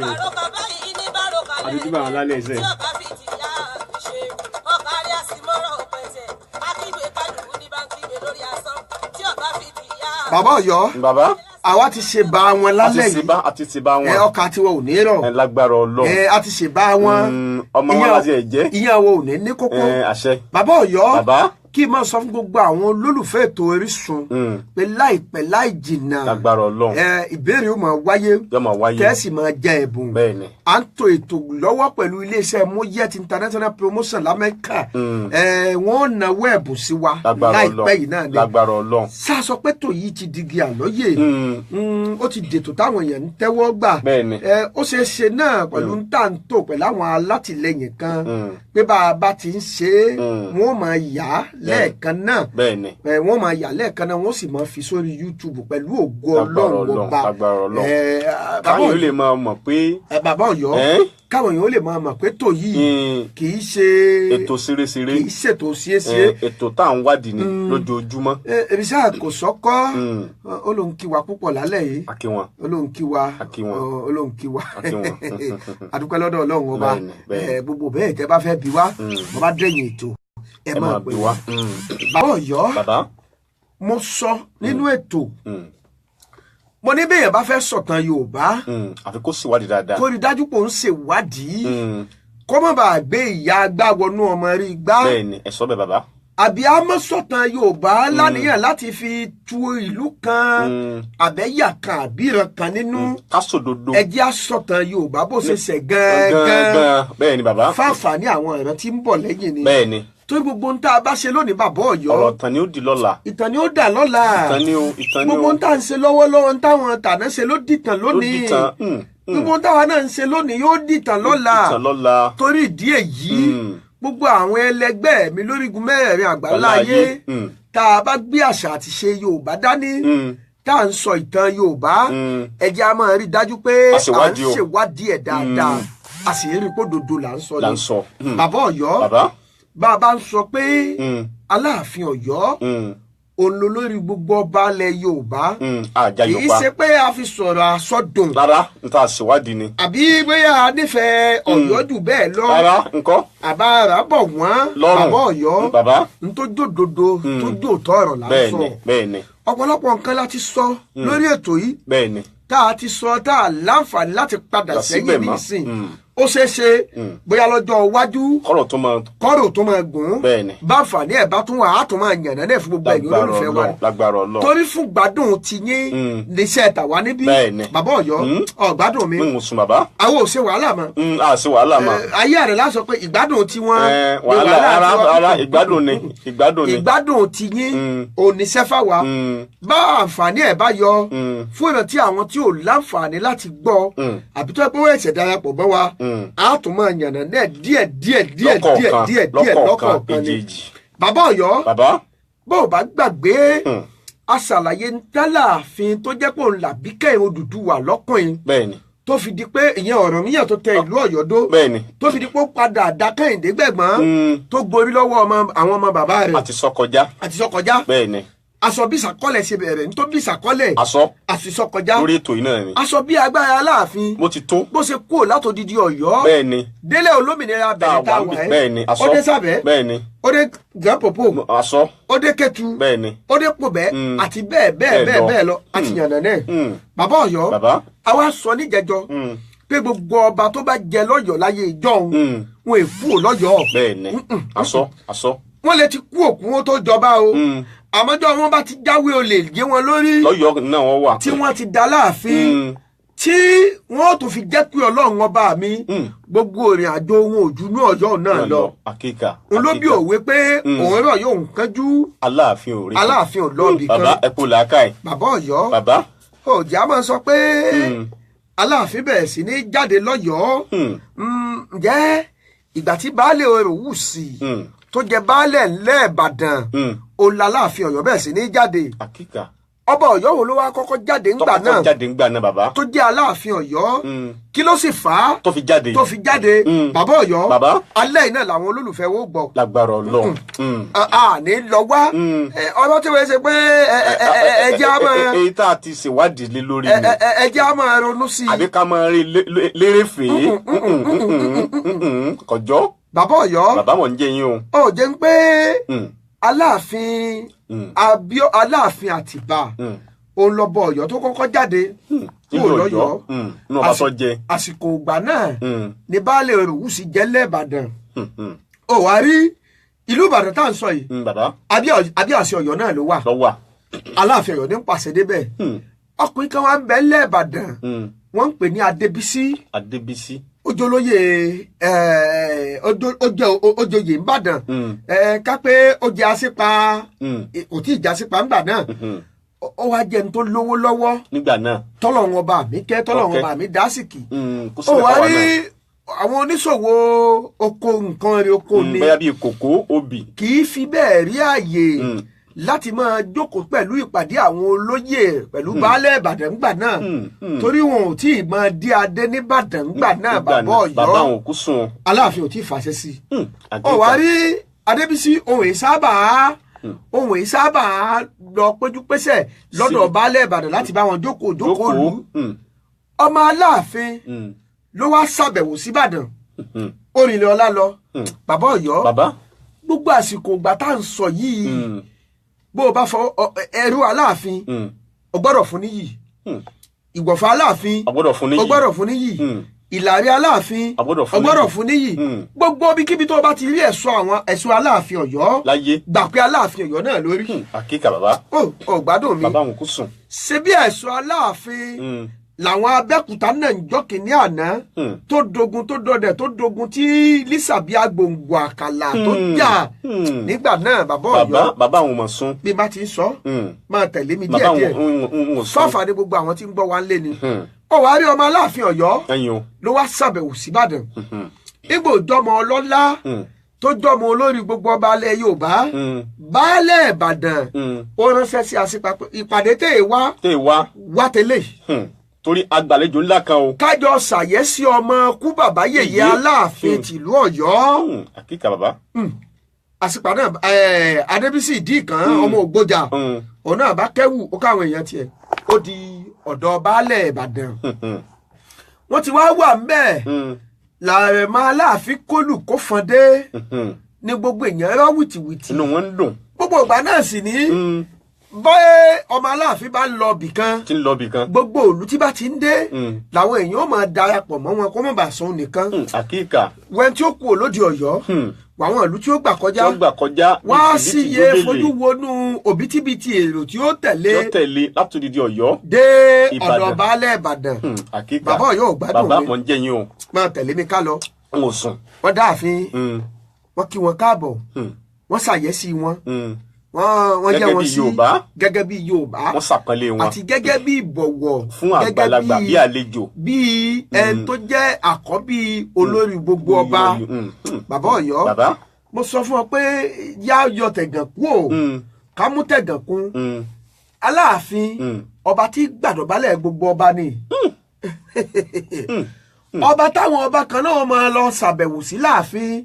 o. Àti júbà wọn lálẹ́ iṣẹ́. Bàbá Ọ̀yọ́, Bàbá, àwa ti ṣe bá wọn àti lálẹ́ ṣe yìí. bá, àti ṣe bá Ẹ wọn. ọkà tiwọn ò ní rọ̀. Ẹ lágbára Ọlọ́run. Ẹ a ti ṣe bá wọn. Ọmọ wọn láti ẹ̀ jẹ́. Ìyẹn wo ò ní ní kókó. Ẹ àṣẹ. Bàbá Ọ̀yọ́, Bàbá. kí n máa sọ fún gbogbo àwọn olólùfẹ́ ètò Orísun pé láìpẹ́ láì jìnnà, Lágbára Ọlọ́run. ẹ ìbéèrè ó máa wáyé, Yóò máa wáyé. tẹ́sí máa jẹ ẹ̀bùn. Bẹ́ẹ̀ni. À ń to ètò lọ́wọ́ pẹ̀lú iléeṣẹ́ Moyet International Promotion l'Amẹ́ríkà. Ẹ wọ́n náwó ẹ̀bùn sí wa Lágbára láìpẹ́ Ọlọ́run. yìí náà ni. Lágbára Ọlọ́run. Sá sọ pé tò yìí ti digi àlọ́yè. Ó ti dètò táwọn èèyàn ń tẹ́wọ́ gbà. Bẹ́ẹ̀ni. Ẹ ó ṣeé ṣe náà pẹ̀lú ń tà ń tò pẹ̀lú àwọn alátìlẹyìn kan pé bá a bá ti ń ṣe é, wọ́n máa yà á lẹ́ẹ̀kan náà. Bẹ́ẹ̀ni. Ẹ wọ́n máa yà lẹ́ẹ̀kan náà, wọ́n sì máa fi sórí YouTube pẹ̀lú ògo Lágbára Ọlọ́run Ọlọ́run, ọba. lágbára Ọlọ́run. Ẹ bàbá Káwọn yóò Ọ̀yọ́, lè máa mọ̀ pé ẹ bàbá Ọ̀yọ́, Ẹ́? káwọn èèyàn ó lè máa mọ̀ pé tò yìí kì í ṣe ètò ṣeréṣeré, kì í ṣètò ṣeéṣe. Ètò tá à ń wádìí ni lójoojúmọ́. Ebi sáà kò sọ́kọ́, ó lóun kí wa púpọ̀ lálẹ́ yìí. A kí wọn. Ó lóun kí wa. A kí wọn. Ó lóun kí wa. A kí wọn. Adúpẹ́ lọ́dọ̀ Ọlọ́run ọba. Bẹ́ẹ̀ni, bẹ́ẹ̀ni. Ẹ, gbogbo bẹ́ẹ̀ tẹ́ bá fẹ́ bi wá, mo bá dẹ̀yìn ètò, ẹ Ẹ máa máa pè bí wá. wá. Bàbá Ọ̀yọ́, Bàbá. mo sọ nínú ètò, mo ní bẹ́ẹ̀ bá fẹ́ sọ̀tàn Yorùbá, Àfi kó ṣèwádìí dáadáa. kó rí dájú pé òun ṣèwádìí, kó má bàa gbé ìyá agbá wọnú ọmọ rí gbá. Bẹ́ẹ̀ni, ẹ sọ bẹ́ẹ̀ bàbá. Àbí a mọ̀ sọ̀tàn Yorùbá lánìyàn láti fi tu ìlú kan, àbẹ́yà kan, àbí ìran kan nínú. Ká sòdodo. Ẹ jẹ́ á sọ̀tàn Yorùbá bó ṣe ṣẹ̀ gangan Gangan. Bẹ́ẹ̀ni bàbá. fáfàní àwọn ìran tí ń bọ̀ lẹ́yìn ni. Bẹ́ẹ̀ni. Torí gbogbo ń tá a bá ṣe lónìí, bàbá Ọ̀yọ́, Ọ̀rọ̀ tán ni ó di lọ́la. Ìtàn ni ó dà lọ́la. Ìtàn ni ó, ìtàn ni ó. Gbogbo ń tá à ń ṣe lọ́wọ́lọ́wọ́, ń táwọn tàná ṣe ló dìtàn Ló lónìí. dìtàn. Gbogbo ń táwa náà ń ṣe lónìí yóò dìtàn lọ́la. Dìtàn lọ́la. Torí ìdí èyí, gbogbo àwọn ẹlẹgbẹ́ mi lórígun mẹ́rẹ̀ẹ̀rin àgbáńlá ayé, Àgbáláyé, tá a bá gbé àṣà àti ṣe Yorùbá dání, tá à ń sọ ìtàn Yorùbá, ẹ jẹ́ a máa rí dájú pé A à ń ṣèwádìí o. ṣèwádìí ẹ̀ dáadáa, a sì rí i pé òdodo là ń sọ Là ni. ń sọ. Bàbá Ọ̀yọ́, Bàbá. bá a bá ń sọ pé Aláàfin Ọ̀yọ́ òun ló lórí gbogbo ọba ilẹ̀ Yorùbá, Àjà kì í Yorùbá. ṣe pé a fi sọ̀rọ̀ àsọdùn Rárá, n ta ṣèwádìí ni. àbí bóyá a nífẹ̀ẹ́ Ọ̀yọ́ jù bẹ́ẹ̀ lọ, Rárá, ńkọ́. àbá ara bọ̀ wọ́n. Lọ́rùn. Bàbá Ọ̀yọ́, Bàbá. n tó jòdodo, tó jòótọ́ ọ̀rọ̀ là ń sọ. Bẹ́ẹ̀ni, bẹ́ẹ̀ni, Ọ̀pọ̀lọpọ̀ nǹkan la ti sọ lórí ètò yìí bẹ́ẹ̀ni. tá a ti sọ, tá a láǹfààní láti padà Lọ sẹ́yìn síbẹ̀ mọ́. nísìn. Ó ṣeé ṣe bóyá lọ́jọ́ iwájú, Kọ́rọ̀ tó máa kọ́rò tó máa gùn, Bẹ́ẹ̀ni. bá àǹfààní ẹ̀ bá tún wà, á tún máa yànnà náà fún gbogbo ẹ̀yin Lágbára olólùfẹ́ wa. Ọlọ́run. Lágbára Ọlọ́run. Torí fún gbádùn ti yín níṣẹ́ tàwa níbí. Bẹ́ẹ̀ni. Bàbá Ọ̀yọ́, ọ̀gbádùn mi. Ń sùn bàbá. Àwọn ò ṣe wàhálà mọ́. A ṣe wàhálà mọ́. Ayé rẹ̀ lásọ pé ìgbádùn tiwọn Ẹ, ni wàhálà ara tiwọn. ara ìgbádùn ni, ìgbádùn ni. Ìgbádùn ti yín oníṣẹ́ fáwa. Bá àǹfààní ẹ̀ bá yọ fún ìrántí àwọn tí ò láǹfààní láti gbọ́, àbí tó yẹ pé wọ́n ẹ̀ṣẹ̀ darapọ̀ bọ́ wa, á tún máa yànnà náà díẹ̀ díẹ̀ díẹ̀ díẹ̀ Lọ́kọ̀ọ̀kan, díẹ̀ díẹ̀ lọ́kọ̀ọ̀kan, lọ́kọ̀ọ̀kan ni. èjèèjì. Bàbá Ọ̀yọ́, Bàbá. bó o bá gbàgbé, a ṣàlàyé ntálààfin tó jẹ́ pé òun làbí kẹ́hìn Odùduwà lọ́kùnrin, Bẹ́ẹ̀ni. tó fi di pé ìyẹn Ọ̀rànmíyàn tó tẹ ìlú Ọ̀yọ́ dó, Bẹ́ẹ̀ni. tó fi di pé ó padà dá Kẹ́hìndé gbẹ̀gbọ́n, tó gborí lọ́wọ́ ọmọ àwọn ọmọ bàbá rẹ̀. Àti sọ kọjá. Àti sọ kọjá. Bẹ́ẹ̀ni. Aṣọ bí ìsàkọlẹ̀ ṣe bẹ̀rẹ̀ ní tó bí ìsàkọlẹ̀. Aṣọ. Àti sọ kọjá. Lórí ètò yìí náà ni. Aṣọ bí agbára Aláàfin Bó ti tó. bó ṣe kúrò látòdìdí Ọ̀yọ́ Bẹ́ẹ̀ni. délẹ̀ olómìnira bẹ̀rẹ̀ tá a wà ẹ́. Bẹ́ẹ̀ni. Aṣọ. Ó dé sábẹ́, Bẹ́ẹ̀ni. ó dé Grand Popo, Aṣọ. ó dé Kétu, Bẹ́ẹ̀ni. ó dé Pòbẹ́, àti bẹ́ẹ̀ bẹ́ẹ̀ Bẹ́ẹ̀ bẹ́ẹ̀ lọ. bẹ́ẹ̀ lọ, àti yànnà náà. Bàbá Ọ̀yọ́, Bàbá. àwa sọ níjẹjọ pé gbogbo ọba tó bá jẹ lọ́yọ̀ọ́ láyé ìjọ́un, wọn è kú ò lọ́yọ̀ọ́. Bẹ́ẹ̀ni. Aṣọ. Aṣọ. Wọ́n lè ti kú òkú wọn tó jọba o, àmọ́jọ́ wọn bá ti jáwé olè gé wọn lórí, Lọ́yọ̀ọ́ náà wọ́n wà. tí wọ́n ti dá láàfin, tí wọ́n tó fi jẹ́ pé Ọlọ́run ọba mi, gbogbo ìrìn àjò wọn ò ju inú Ọ̀yọ́ náà lọ. Àkíkà. N ló bí òwe pé òun rọ̀ yóò ń kánjú, Aláàfin ò rí. Aláàfin ò lọ́ọ̀bì kan. Bàbá, ẹ kú làákàyè. Bàbá Ọ̀yọ́, Bàbá. ọ̀jẹ̀ a máa sọ pé Aláàfin bẹ̀rẹ̀ sí ní jáde lọ́yọ̀ọ́. Ǹjẹ́ ìgbà tí baálé Òwúsì tó jẹ baálé ńlẹ̀ Ìbàdàn, òun l'Aláàfin Ọ̀yọ́ bẹ̀rẹ̀ sí ní jáde. Àkíkà. Ọba Ọ̀yọ́ wo ló wá kọ́kọ́ jáde ńgbà Tọkọ́kọ́ náà jáde ńgbà náà bàbá. tó jẹ́ Aláàfin Ọ̀yọ́? Kí ló sì fà á Tó fi jáde. tó fi jáde? Bàbá Ọ̀yọ́, Bàbá. alẹ́ yìí náà làwọn olólùfẹ́ wo gbọ́. Lágbára Ọlọ́run. A ní lọ wá ọ̀rọ̀ tí wọ́n ṣe pé ẹ jẹ́ á máa Èyí tá a ti ṣèwádìí lé lórí ni. ẹ jẹ́ á máa ronú sí i. Àbí ká máa rí lérèfé kọjọ́. Bàbá Ọ̀yọ́, Bàbá, mọ̀ ń jẹ́ yín o. ó jẹ́ ń pé Aláàfin Abíọ́, Aláàfin Àtìbà, òun lọ́bọ Ọ̀yọ́ tó kọ́kọ́ jáde kúrò Nínú Ọ̀yọ́. lọ́yọ̀ọ́. Nínú ọba tó jẹ. Àsìkò ìgbà náà ní baálé Òwúsì jẹ́ lẹ́ẹ̀bàdàn. Ó wá rí ìlú Ìbàdàn tá à ń sọ yìí, Bàbá. abíọ́ àṣẹ Ọ̀yọ́ náà ló wà. Lọ wà. Aláàfin Ọ̀yọ́ ní ń pàṣẹ débẹ̀. Ọkùnrin kan wà ń bẹ lẹ́ẹ̀bàdàn, wọ́n ń pè ní Adébísí. Adébísí. Ojolóye ojoyè ńbàdàn, ká pé ó jẹ àṣepa, kò tí ì jẹ àṣepa ńgbà náà. Ó wá jẹ́ ní tó lówó lọ́wọ́ Nígbà náà. tọ́lọ́run ọba mi kẹ́, tọ́lọ́run ọba mi dásìkì. Kó Ó sílẹ̀ wá fáwa rí náà. àwọn oníṣòwò oko, nǹkan rẹ̀ oko ni. Bóyá bíi kòkó, obì. Kì í fi bẹ́ẹ̀ rí àyè láti máa jókòó pẹ̀lú ìpàdé àwọn olóyè pẹ̀lú baálẹ̀ Ìbàdàn ńgbà náà, torí wọn ò tí ì máa dé adé nìbàdàn ńgbà náà. Nígbà Bàbá náà, Ọ̀yọ́, bàbá àwọn òkú sùn. Aláàfin ò tí ì fàṣẹ sí i. Ó wá Àgíkà. rí Adébísí, ohun èyí sábà lọ péjúpésẹ̀ lọ́dọ̀ baálẹ̀ Ìbàdàn láti bá wọn jókòó jókòó lù. Ọmọ Aláàfin ló wá ṣàbẹ̀wò síbàdàn, orílẹ̀ ọlá lọ. Bàbá Ọ̀yọ́, Bàbá. gbogbo àsìkò ìgbà tá à ń sọ yìí, bó o bá fọ ẹrú Aláàfin, o gbọ́dọ̀ fún níyì. Ìwọ̀fà Aláàfin, A gbọ́dọ̀ fún níyì. o gbọ́dọ̀ fún níyì. Ìlàrí Aláàfin, A gbọ́dọ̀ fún o gbọ́dọ̀ níyì. fún níyì. Gbogbo ibikíbi tó o bá ti rí ẹ̀ṣọ́, àwọn ẹ̀ṣọ́ Aláàfin Ọ̀yọ́, Láyé. gbà pé Aláàfin Ọ̀yọ́ náà lórí. Àkíkà bàbá. Ó gbádùn mi. Bàbá àwọn òkú sùn. Ṣe bí ẹ̀ṣọ́ Aláàfin làwọn Abẹ́òkúta náà ń jọ́ kìíní àná tó dogun, tó dọdẹ, tó dogun tí Lísàbí agbòǹgbò àkàlà tó jà nígbà náà, bàbá Bàbá, Ọ̀yọ́, bàbá àwọn ọmọ sùn. bí bá ti ń sọ, máa tẹ̀lé mi Bàbá díẹ̀ àwọn díẹ̀ ń sùn. fáfà ní gbogbo àwọn tí ń gbọ́ wa ń lé ni. Ó wàá rí ọmọ Aláàfin Ọ̀yọ́ Ẹyin o. ló wá ṣàbẹ̀wò síbàdàn. Igbó jọmọ ọlọ́lá tó jọmọ olórí gbogbo ọba alẹ́ Yorùbá, baálẹ̀ Ìbàdàn, ó ránṣẹ́ sí Àṣìpa pé ìpàdé tẹ̀ ẹ́ wá Tẹ́ ẹ wá. wá tẹ́lẹ̀, Torí agbàlejò ńlá kan o. kájọ ṣàyẹ́sí ọmọ kú bàbá yèyé Yèyé. Aláàfin tìlú Ọ̀yọ́. Àkíkà bàbá. Àṣìpa náà, Adébísì ìdí kan ọmọ Ògbójà, òun náà bá kẹ́wù, ó káwọn èèyàn tiẹ̀, ó di ọ̀dọ̀ baálẹ̀ Ìbàdàn. Wọ́n ti wá wà ńbẹ̀ làárẹ̀ máa Aláàfin kólù kó fọn dé ní gbogbo èèyàn rọ́ wìtìwìtì. Inú wọn ń dùn. Gbogbo ìgbà náà sì ní bọ́ẹ̀ ọmọ Aláàfin bá ń lọ bìkan, Tí ń lọ bì kan. gbogbo òlú tí bá ti ń dé làwọn èèyàn ó máa darapọ̀ mọ́ wọn kó má bàa sọ nìkan. Àkíkà. Wẹ́n tí ó kú òlódì Ọ̀yọ́, wàwọn ìlú tí ó gbà Tí kọjá, ó gbà kọjá. wá sí iye fojú wọnú òbítíbitì èrò tí ó tẹ̀lé Tí ó tẹ̀lé látòdìdí Ọ̀yọ́. dé ọ̀dọ̀ Ìbàdàn. baálẹ̀ Ìbàdàn. Àkíkà. Bàbá Ọ̀yọ́ ò gbádùn Bàbá, mi. mọ̀ ń jẹ́ yín o. Máa tẹ̀lé mi ká lọ. N ò sùn. Wọ́n dáàfin, wọ́n kí wọn káàbọ̀, wọ́n ṣàyẹ́sí wọn, wọ́n jẹ́ Gẹ́gẹ́ wọn bí sí Yorùbá. gẹ́gẹ́ bí Yorùbá Wọ́n ṣàpọ́nlé wọn. àti gẹ́gẹ́ bí ìbọ̀wọ̀ Fún gẹ́gẹ́ àgbàlagbà bí àlejò. bí ẹni tó jẹ́ àkọ́bí olórí gbogbo ọba. Bàbá Ọ̀yọ́, Bàbá. mo sọ fún ọ pé yá yọ tẹ̀gàn kú o, ká mú tẹ̀gàn kún. Aláàfin, ọba tí gbàdọ̀bálẹ̀ gbogbo ọba ni, ọba táwọn ọba kan náà máa lọ ṣàbẹ̀wò sí láàfin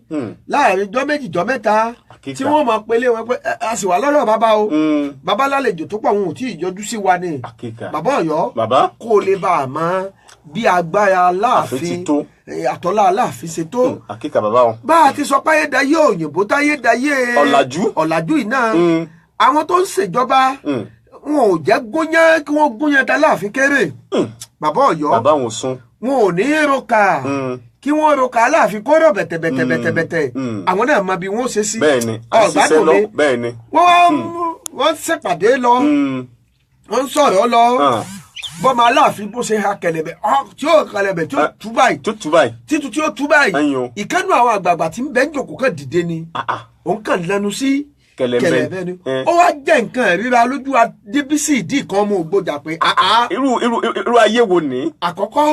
láàrin jọ́ méjì jọ́ mẹ́ta, Àkíkà. tí wọ́n máa pelé wọn pé a sì wà lọ́dọ̀ bàbá o, bàbá lálejò tó pọ̀, wọn ò tí ì yọjú sí wa ni. Àkíkà. Bàbá Ọ̀yọ́, Bàbá. kó o lè bá a mọ bí agbára Ààfin ti Aláàfin tó. àtọ́lá Aláàfin ṣe tó. Àkíkà bàbá o. Bá a ti sọ pé ayédayé òyìnbó táyédayé Ọ̀làjú. ọ̀làjú yìí náà, àwọn tó ń ṣèjọba wọn ò jẹ́ gúnyán kí wọ́n gúnyán ta láàfin kéré. Bàbá Ọ̀yọ́, Bàbá àwọn ò sùn. wọn ò ní roka kí wọ́n roka Aláàfin kó rọ̀ bẹ̀tẹ̀bẹ̀tẹ̀bẹ̀tẹ̀. Àwọn náà mọ bí wọ́n ṣe sí. Bẹ́ẹ̀ni, à ń ṣiṣẹ́ Ọ̀gbádùn lọ. mi. Bẹ́ẹ̀ni. Wọ́n wá wọ́n ń ṣèpàdé lọ, wọ́n ń sọ̀rọ̀ lọ, bọ́mọ Aláàfin bó ṣe ha kẹlẹ̀bẹ̀ tí ó kẹlẹ̀bẹ̀ tí ó tú báyìí, Tó tú báyìí. títú tí ó tú báyìí, Ẹyin o. ìkànnì àwọn àgbààgbà tí ń bẹ ń jòkó kàn dìde ni, òun kàn lẹnu sí Kẹ̀lẹ̀bẹ̀. ni. Ó wá jẹ́ nǹkan ìríra lójú Adébísì ìdí kan ọmọ Ògbójà pé àá Irú ayé wo ni? Àkọ́kọ́,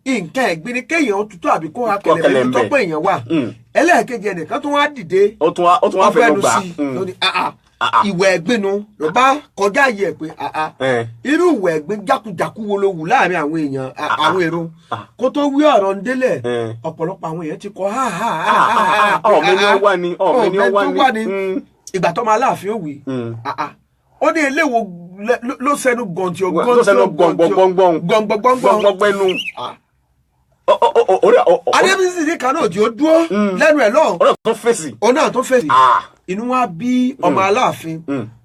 nǹkan ẹ̀gbin ni kéèyàn tutù àbí kó ha Kó kẹlẹ̀bẹ̀ ní kẹlẹ̀bẹ̀. tọ́pọ̀ èèyàn wà. Ẹlẹ́ẹ̀kejì, ẹnìkan tó wá dìde, Ó tún wá fẹ́ lọ ọgbẹ́nu gbà. sí i lóní àá. Ah, ah. Ìwà ẹ̀gbinnu ló bá kọjá yìí ẹ̀ pé àá Eh. irú ìwà ẹ̀gbin jákujàku wo ló wù láàrin àwọn èèyàn àwọn èrò kó tó wí ọ̀rọ̀ ń délẹ̀. Eh. Ọ̀pọ̀lọpọ̀ àwọn èèyàn ti kọ ha ha ha ha ha Ah, ọ̀mẹ́ni ó wà ní, ọ̀mẹ́ni ó wà ní. ní. Mm. Ìgbà tó máa láàfin òwì, àá ó ní eléwo ló sẹnu gọ̀ǹtì Ló sẹnu gbọ̀ngbọ̀ngbọ̀ngbọ̀n. gbọ̀ngbọ̀ngbọ̀ngbọ̀n. Gbọ̀ngbọ̀ngbẹ̀nu. Adébísí ní kan náà tí ó dúró lẹ́nu ẹ̀ lọ́hùn. Ọ̀rẹ́ tó fèsì. Òun náà tó fèsì. Ah. Inú wa bí ọmọ aláàfin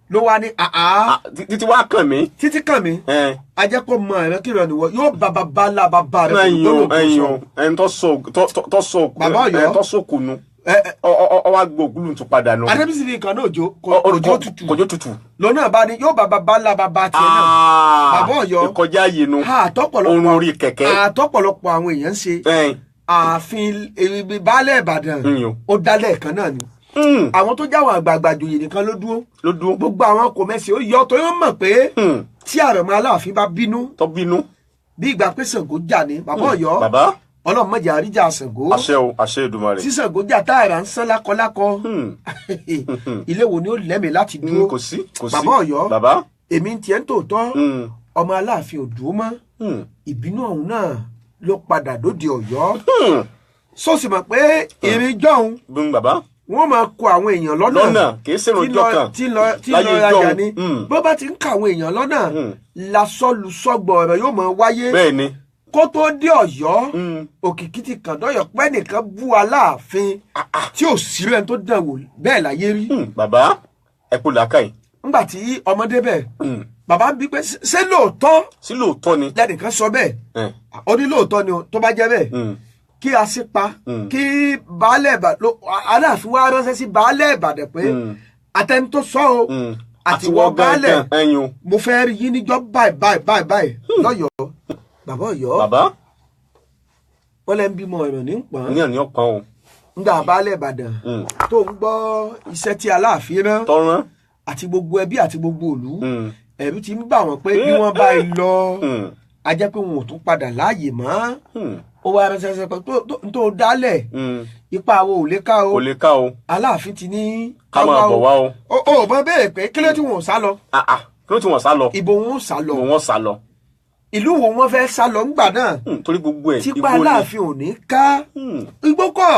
ló wá ní àá. Ah, títí wá kàn mí. Títí kàn mí. Eh. Ajẹ́pọ̀ mọ ẹ̀rọ kí ìrọ̀ nìwọ yóò bá bàbá ńlá bàbá rẹ̀ Ẹyin pẹ̀lú o, gbólóhùn tó ẹyin sọ. o, ẹni tó sọ òkú. Bàbá Ọ̀yọ́. Ẹni tó sọ òkú nu. Ẹ, ẹ, Ọ wá gbọ́ ògúlù tún padà nu. Adébísí ní kan náà òjò òjò tutù. Kòjó tutù. Lọ́nà bá ní yóò bá bàbá ńlá bàbá tiẹ̀ náà. Bàbá Ọ̀yọ́. Ìkọjá yìí nu. Àtọ́pọ̀lọpọ̀ Orun orí kẹ̀kẹ́. Àtọ́pọ̀lọpọ̀ àwọn èèyàn ń ṣe Ẹyin. ààfin ibi baálẹ̀ Ìbàdàn. Mm, yo. Ó dálẹ̀ kan náà ni àwọn tó jáwọn àgbààgbà jòyè nìkan ló dúró. Ló dúró. Gbogbo àwọn kò mẹ́sì ó yọ torí wọ́n mọ̀ pé Mm. tí àrẹ̀mọ aláàfin bá bínú, Tó bínú. bí ìgbà pé Ṣàngó jà ní bàbá Ọ̀yọ́. Bàbá. Ọlọ́run má jẹ́ àríjà Ṣàngó. Àṣẹ o, àṣẹ Èdùmàrè. Tí Ṣàngó jà táyà ń sán lákọlákọ, ilé wo ni ó lẹ́mìí láti dúró? Kò sí, kò sí. Bàbá Ọ̀yọ́. Bàbá. Èmi ń tiẹ̀ ń tòótọ́. Mm. Ọmọ aláàfin ò dúró mọ́. Ìbínú ọ̀hún náà ló padà dóde Ọ̀yọ́. Sọ́ọ̀sì mọ̀ pé ìrìn jọ̀hún, Bùn bàbá. wọ́n máa kó àwọn èèyàn lọ́nà. Lọ́nà, kìí ṣèrò tí ọjọ́ kan. tí Láyé lọ rajà ijọ́un. ni. Bó bá ti ń ka àwọn èèyàn lọ́nà, lasọ́lusọ́gbọ̀ ọ̀rọ̀ yóò máa wáyé. Bẹ́ẹ̀ ni. Kó tó dé Ọ̀yọ́, òkìkí ti kàn dọ́yọ̀ pé nìkan bú aláàfin tí ò sí rẹ̀ tó dàn wò bẹ́ẹ̀ láyé rí. Bàbá, ẹ kú làákàyè. Ńgbà tí ọmọdé bẹ̀, bàbá ń bi pé ṣé lóòótọ́ Sí lóòótọ́ ni. lẹ́nìkan sọ bẹ́ẹ̀? Eh. Ó ní lóòótọ́ ni o, tó bá jẹ́ bẹ́ẹ̀, kí a sì pa kí baálẹ̀ Ìbàdàn, aláàfin wa ránṣẹ́ sí baálẹ̀ Ìbàdàn pé àtẹni tó sọ o àtiwọ́ baálẹ̀, gangan, ẹyin o. mo fẹ́ rí yín níjọ́ báyìí báyìí báyìí báyìí lọ́yọ̀ọ́. Bàbá Ọ̀yọ́, Bàbá. wọ́n lẹ́ ń bímọ ọ̀rọ̀ ní pọ́n. Ní àní ọ̀kan o. Ńgbà baálẹ̀ Ìbàdàn tó ń gbọ́ iṣẹ́ tí aláàfin rán Tọ́rán. àti gbogbo ẹbí àti gbogbo ìlú, ẹ̀rù ti ń bà wọ́n pé bí wọ́n bá lọ, a jẹ́ pé wọn ò tún padà láàyè mọ́. Ó wá ránṣẹ́ sọ pé tó dálẹ̀, ipa àwọn ò lè ká o. Kò lè ká o. Aláàfin ti ní Ká máa bọ̀ wá o. Ó mọ béèrè pé kí ló tí wọn ò sá lọ. Ah, ah. Kí ló tí wọ́n sá lọ? Ibo wọn ò sá lọ? Ibo wọ́n sá lọ. Ìlú wo wọn fẹ́ sá lọ ńgbà náà? Torí gbogbo ẹ̀ tipa igbó ni. aláàfin ò ní ká igbó kọ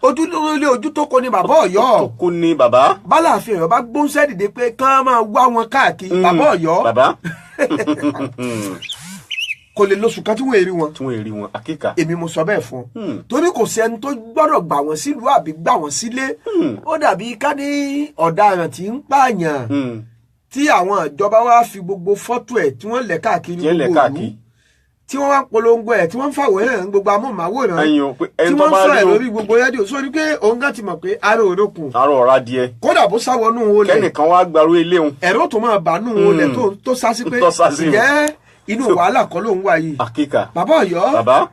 ojú lórí ojú tó kọ ni bàbá Ọ̀yọ́. Kò ní bàbá. Báláàfin Ọ̀yọ́ bá gbóúnṣẹ́ dìde pé kán máa wá wọn káàkiri, bàbá Ọ̀yọ́, Bàbá. kò lè lóṣù kan tí wọ́n èrè wọn. Tí wọ́n èrè wọn àkíkà. Èmi mo sọ bẹ́ẹ̀ fún ọ, torí kò sẹ́ni tó gbọ́dọ̀ gbà wọ́n sílùú àbí gbà wọ́n sílé. Ó dàbí ká ní ọ̀daràn tí ń pààyàn tí àwọn ìjọba wa fi gbogbo fọ́tò ẹ̀ tí wọ́n lẹ̀ káàkiri Tí wọ́n lẹ̀ gbogbo ìlú, káàkiri. tí wọ́n wá ń polongo ẹ̀, tí wọ́n ń fàwòrán gbogbo amóhùnmáwòrán, Ẹyin o, pé tí ẹni tó wọ́n ń bá sọ ẹ̀ rí o. lórí gbogbo rédíò, sórí pé òun gan ti mọ̀ pé ara òrókùn. Àárọ̀ ọ̀rá díẹ̀. Kódà bó sá wọnú olè, Kẹ́nìkan wá gbarú ilé òun. ẹ̀rọ tó máa bàánú olè tó sá sí pé Tó sá sí o. ǹjẹ́ inú wàhálà kan ló ń wà yìí? Àkíkà. Bàbá Ọ̀yọ́, Bàbá.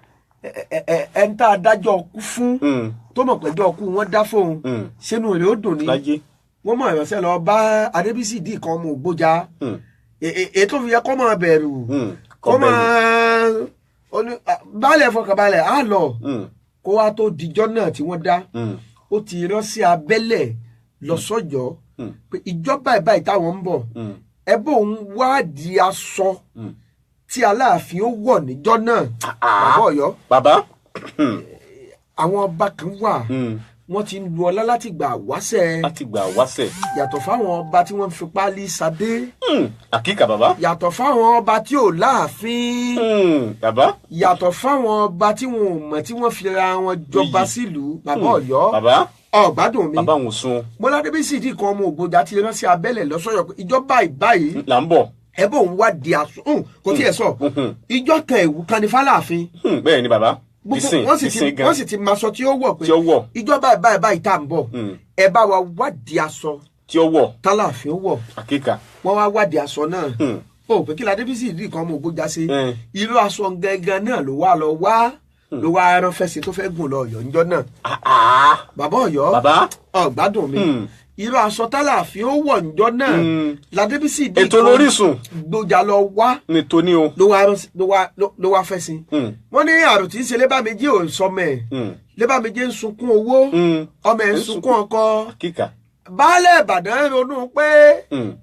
ẹ ń tá a dájọ́ ọkú fún, tó mọ̀ pẹ̀jọ́ ọkú wọn dá fóun, sínú rẹ̀ ó dùn ní. Láyé. Wọ́n mọ̀ ìránṣẹ́ lọ bá Adébísì dì kan ọmọ Ògbójà. Ètò fi yẹ kọ́ máa bẹ̀rù, Kó kọ́ máa baálẹ̀ fọkànbalẹ̀ á lọ. Kó wá tó dijọ́ náà tí wọ́n dá, ó ti rán sí abẹ́lẹ̀ lọ sọ́jọ́ pé ìjọ báyìí báyìí táwọn ń bọ̀, ẹ bóun wádìí aṣọ tí aláàfin ó wọ̀ níjọ́ náà. Bàbá Ọ̀yọ́, Bàbá. Àwọn ọba kan wà, wọ́n ti ń lu ọlá láti gbà wáṣẹ̀. Láti gbà wáṣẹ̀. Yàtọ̀ fáwọn ọba tí wọ́n ń fipá lé sadé. Àkíkà bàbá. Yàtọ̀ fáwọn ọba tí ò láàfin. Bàbá. Yàtọ̀ fáwọn ọba tí wọn ò mọ̀ tí wọ́n fi ra wọn jọba Iyì. sílùú. Bàbá Ọ̀yọ́, Bàbá. ọ̀gbádùn mi. Bàbá òun sun. Mọ́ládébísì dì kan ọmọ Ògbójà ti rán sí abẹ́lẹ̀ lọ́sọ̀yọ̀ pé ìjọba ìbáyìí, Là ń bọ̀. ẹ bò ń wá di aṣọ kò tiẹ̀ sọ ìjọ kan ẹ̀wù kan ní fàlàáfin. Bẹ́ẹ̀ ni bàbá. Gbogbo Dísìn wọ́n sì ti dísìn gan. wọ́n sì ti máa sọ tí ó wọ̀ pé Tí ó wọ̀. ìjọba ìbáyìí báyìí tá à ń bọ̀, ẹ bá wa wádìí aṣọ Tí ó wọ̀. tálàfin ó wọ̀. Àkíkà. Wọ́n wá wádìí aṣọ náà, ó pé kí ládébísì ìdí kan ọmọ Ògbójà ṣe. Irú aṣọ gangan náà ló wá lọ wá, ló wá ẹran fẹsẹ̀ tó fẹ́ gùn lọ Ọ̀yọ́ ńjọ́ náà. Bàbá Ọ̀yọ́, Bàbá. ọ̀gbádùn mi. Irú aṣọ tálàfin ó wọ̀ ńjọ́ náà ládébísì ìdí Ètò lórísun. gbójà lọ wá. Ní tóní o. Ló wá ló wá fẹ́ sí. Wọ́n ní àrùn tí ń ṣe lébàméjì ò sọmọ ẹ̀. Lébàméjì ń sunkún owó, ọmọ ẹ̀ ń sunkún ọkọ. Àkíkà. Baálẹ̀ Ìbàdàn ronú pé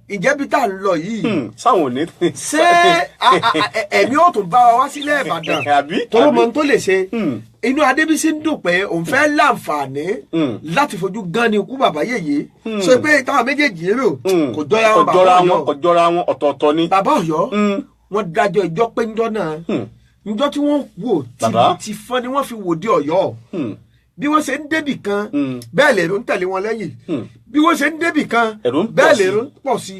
ìjẹ́bi tá à ń lọ yìí, Sáwọn ò ní. ṣé ẹ̀mí ò tún bá wa wá sílẹ̀ Ìbàdàn? Àbí? Tóró Àbí? mọ ohun tó lè ṣe. Inú Adébísí ń dùn pé òun fẹ́ láǹfààní láti fojú gan ni ikú bàbá yèyé, sọ pé táwọn méjèèjì rò kò jọra wọn. Kò Bàbá jọra wọn, Ọ̀yọ́, kò jọra wọn, ọ̀tọ̀ọ̀tọ̀ ni. bàbá Ọ̀yọ́, wọ́n dájọ́ ìjọ pé ńjọ́ náà, ńjọ́ tí wọ́n wò Bàbá. ti fọ́n ni wọ́n fi wò dé Ọ̀yọ́. Bí wọ́n ṣe ń débì kan, bẹ́ẹ̀ lèrò ń tẹ̀lé wọn lẹ́yìn. Bí wọ́n ṣe ń débì kan, Èrò ń pọ̀ bẹ́ẹ̀ sí. lèrò ń pọ̀ sí.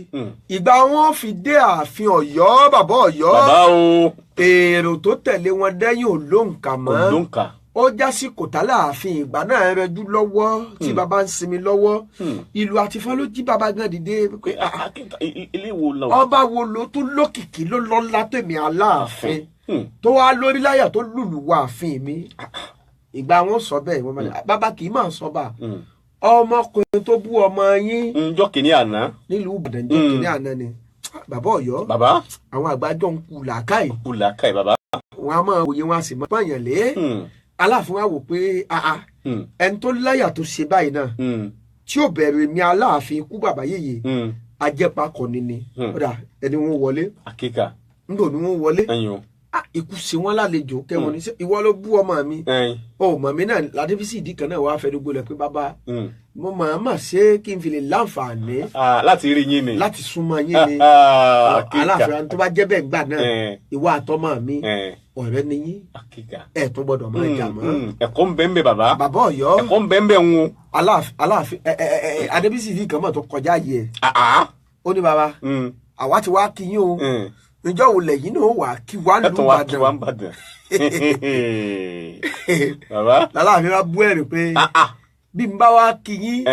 Ìgbà wọn fi dé ààfin Ọ̀yọ́, bàbá Ọ̀yọ́, Bàbá o. èrò tó tẹ̀lé wọn dẹ́yìn ò lóǹkà mọ́. Kò lóǹkà. Ó já sí kòtà láàfin ìgbà náà rẹjú lọ́wọ́ tí bàbá ń sinmi lọ́wọ́. Ìlú àtifọ́n ló jí bàbá gan dìde pé, Pé ilé wo lọ. Ọba wo ló tún lókìkí ló lọ́lá tèmi Aláàfin tó wá lórí láyà tó lùlù wá ààfin mi? Ìgbà wọn sọ bẹ́ẹ̀, wọn máa ní bàbá kì í máa sọ bá ọmọkùnrin tó bú ọmọ yín Njọ́ kìíní àná. nílùú Ìbàdàn jọ kìíní àná ni. Bàbá Ọ̀yọ́, Bàbá. àwọn àgbájọ ń kú làákàyè. Kú làákàyè, bàbá. Wọn a máa wòye, wọn a sì máa pààyàn lé. Aláàfin wa wò pé ah, ẹni tó láyà tó ṣe báyìí náà tí ò bẹ̀rù èmi Aláàfin ikú bàbá yèyé, ajẹ́pakọni ni. Kódà ẹni wọn wọlé. Àkíkà. Ńgbò ni wọn wọlé. Ẹyin o. Ah, ikú ṣe wọn lálejò kẹwọn ní sẹ ìwọ ló bú ọmọ mi. Ẹyin. Ó mọ̀ mí náà. Ládébísì ìdí kan náà wàá fẹ́ dógbó lẹ pé bàbá, mo máa mà ṣe kí n fi lè láǹfààní Ah, láti rí yín ni. láti súnmọ́ yín ni. Àkíkà. Aláàfin, tó bá jẹ́ bẹ́ẹ̀ gbà náà, ìwọ àtọmọ mi, ọ̀rẹ́ ni yín, Àkíkà. ẹ̀ tún gbọ́dọ̀ máa jà mọ́. Ẹ̀kọ́ ń bẹ ń bẹ, bàbá. Bàbá Ọ̀yọ́, Ẹ̀kọ́ ń bẹ ń bẹ ń wo. Aláàfin ẹ ẹ ẹ Adébísì ìdí kan mọ̀ tó kọjá yìí ẹ̀. Ó ní bàbá, àwa ti wá kí yín o, ǹjọ́ wo lẹ́yìn náà wà kí wá Ẹ lù tún wá kí wá Ìbàdàn? ń bàdàn. Bàbá. Làláàfin wa bú ẹ̀rín pé bí n bá wá kí yín,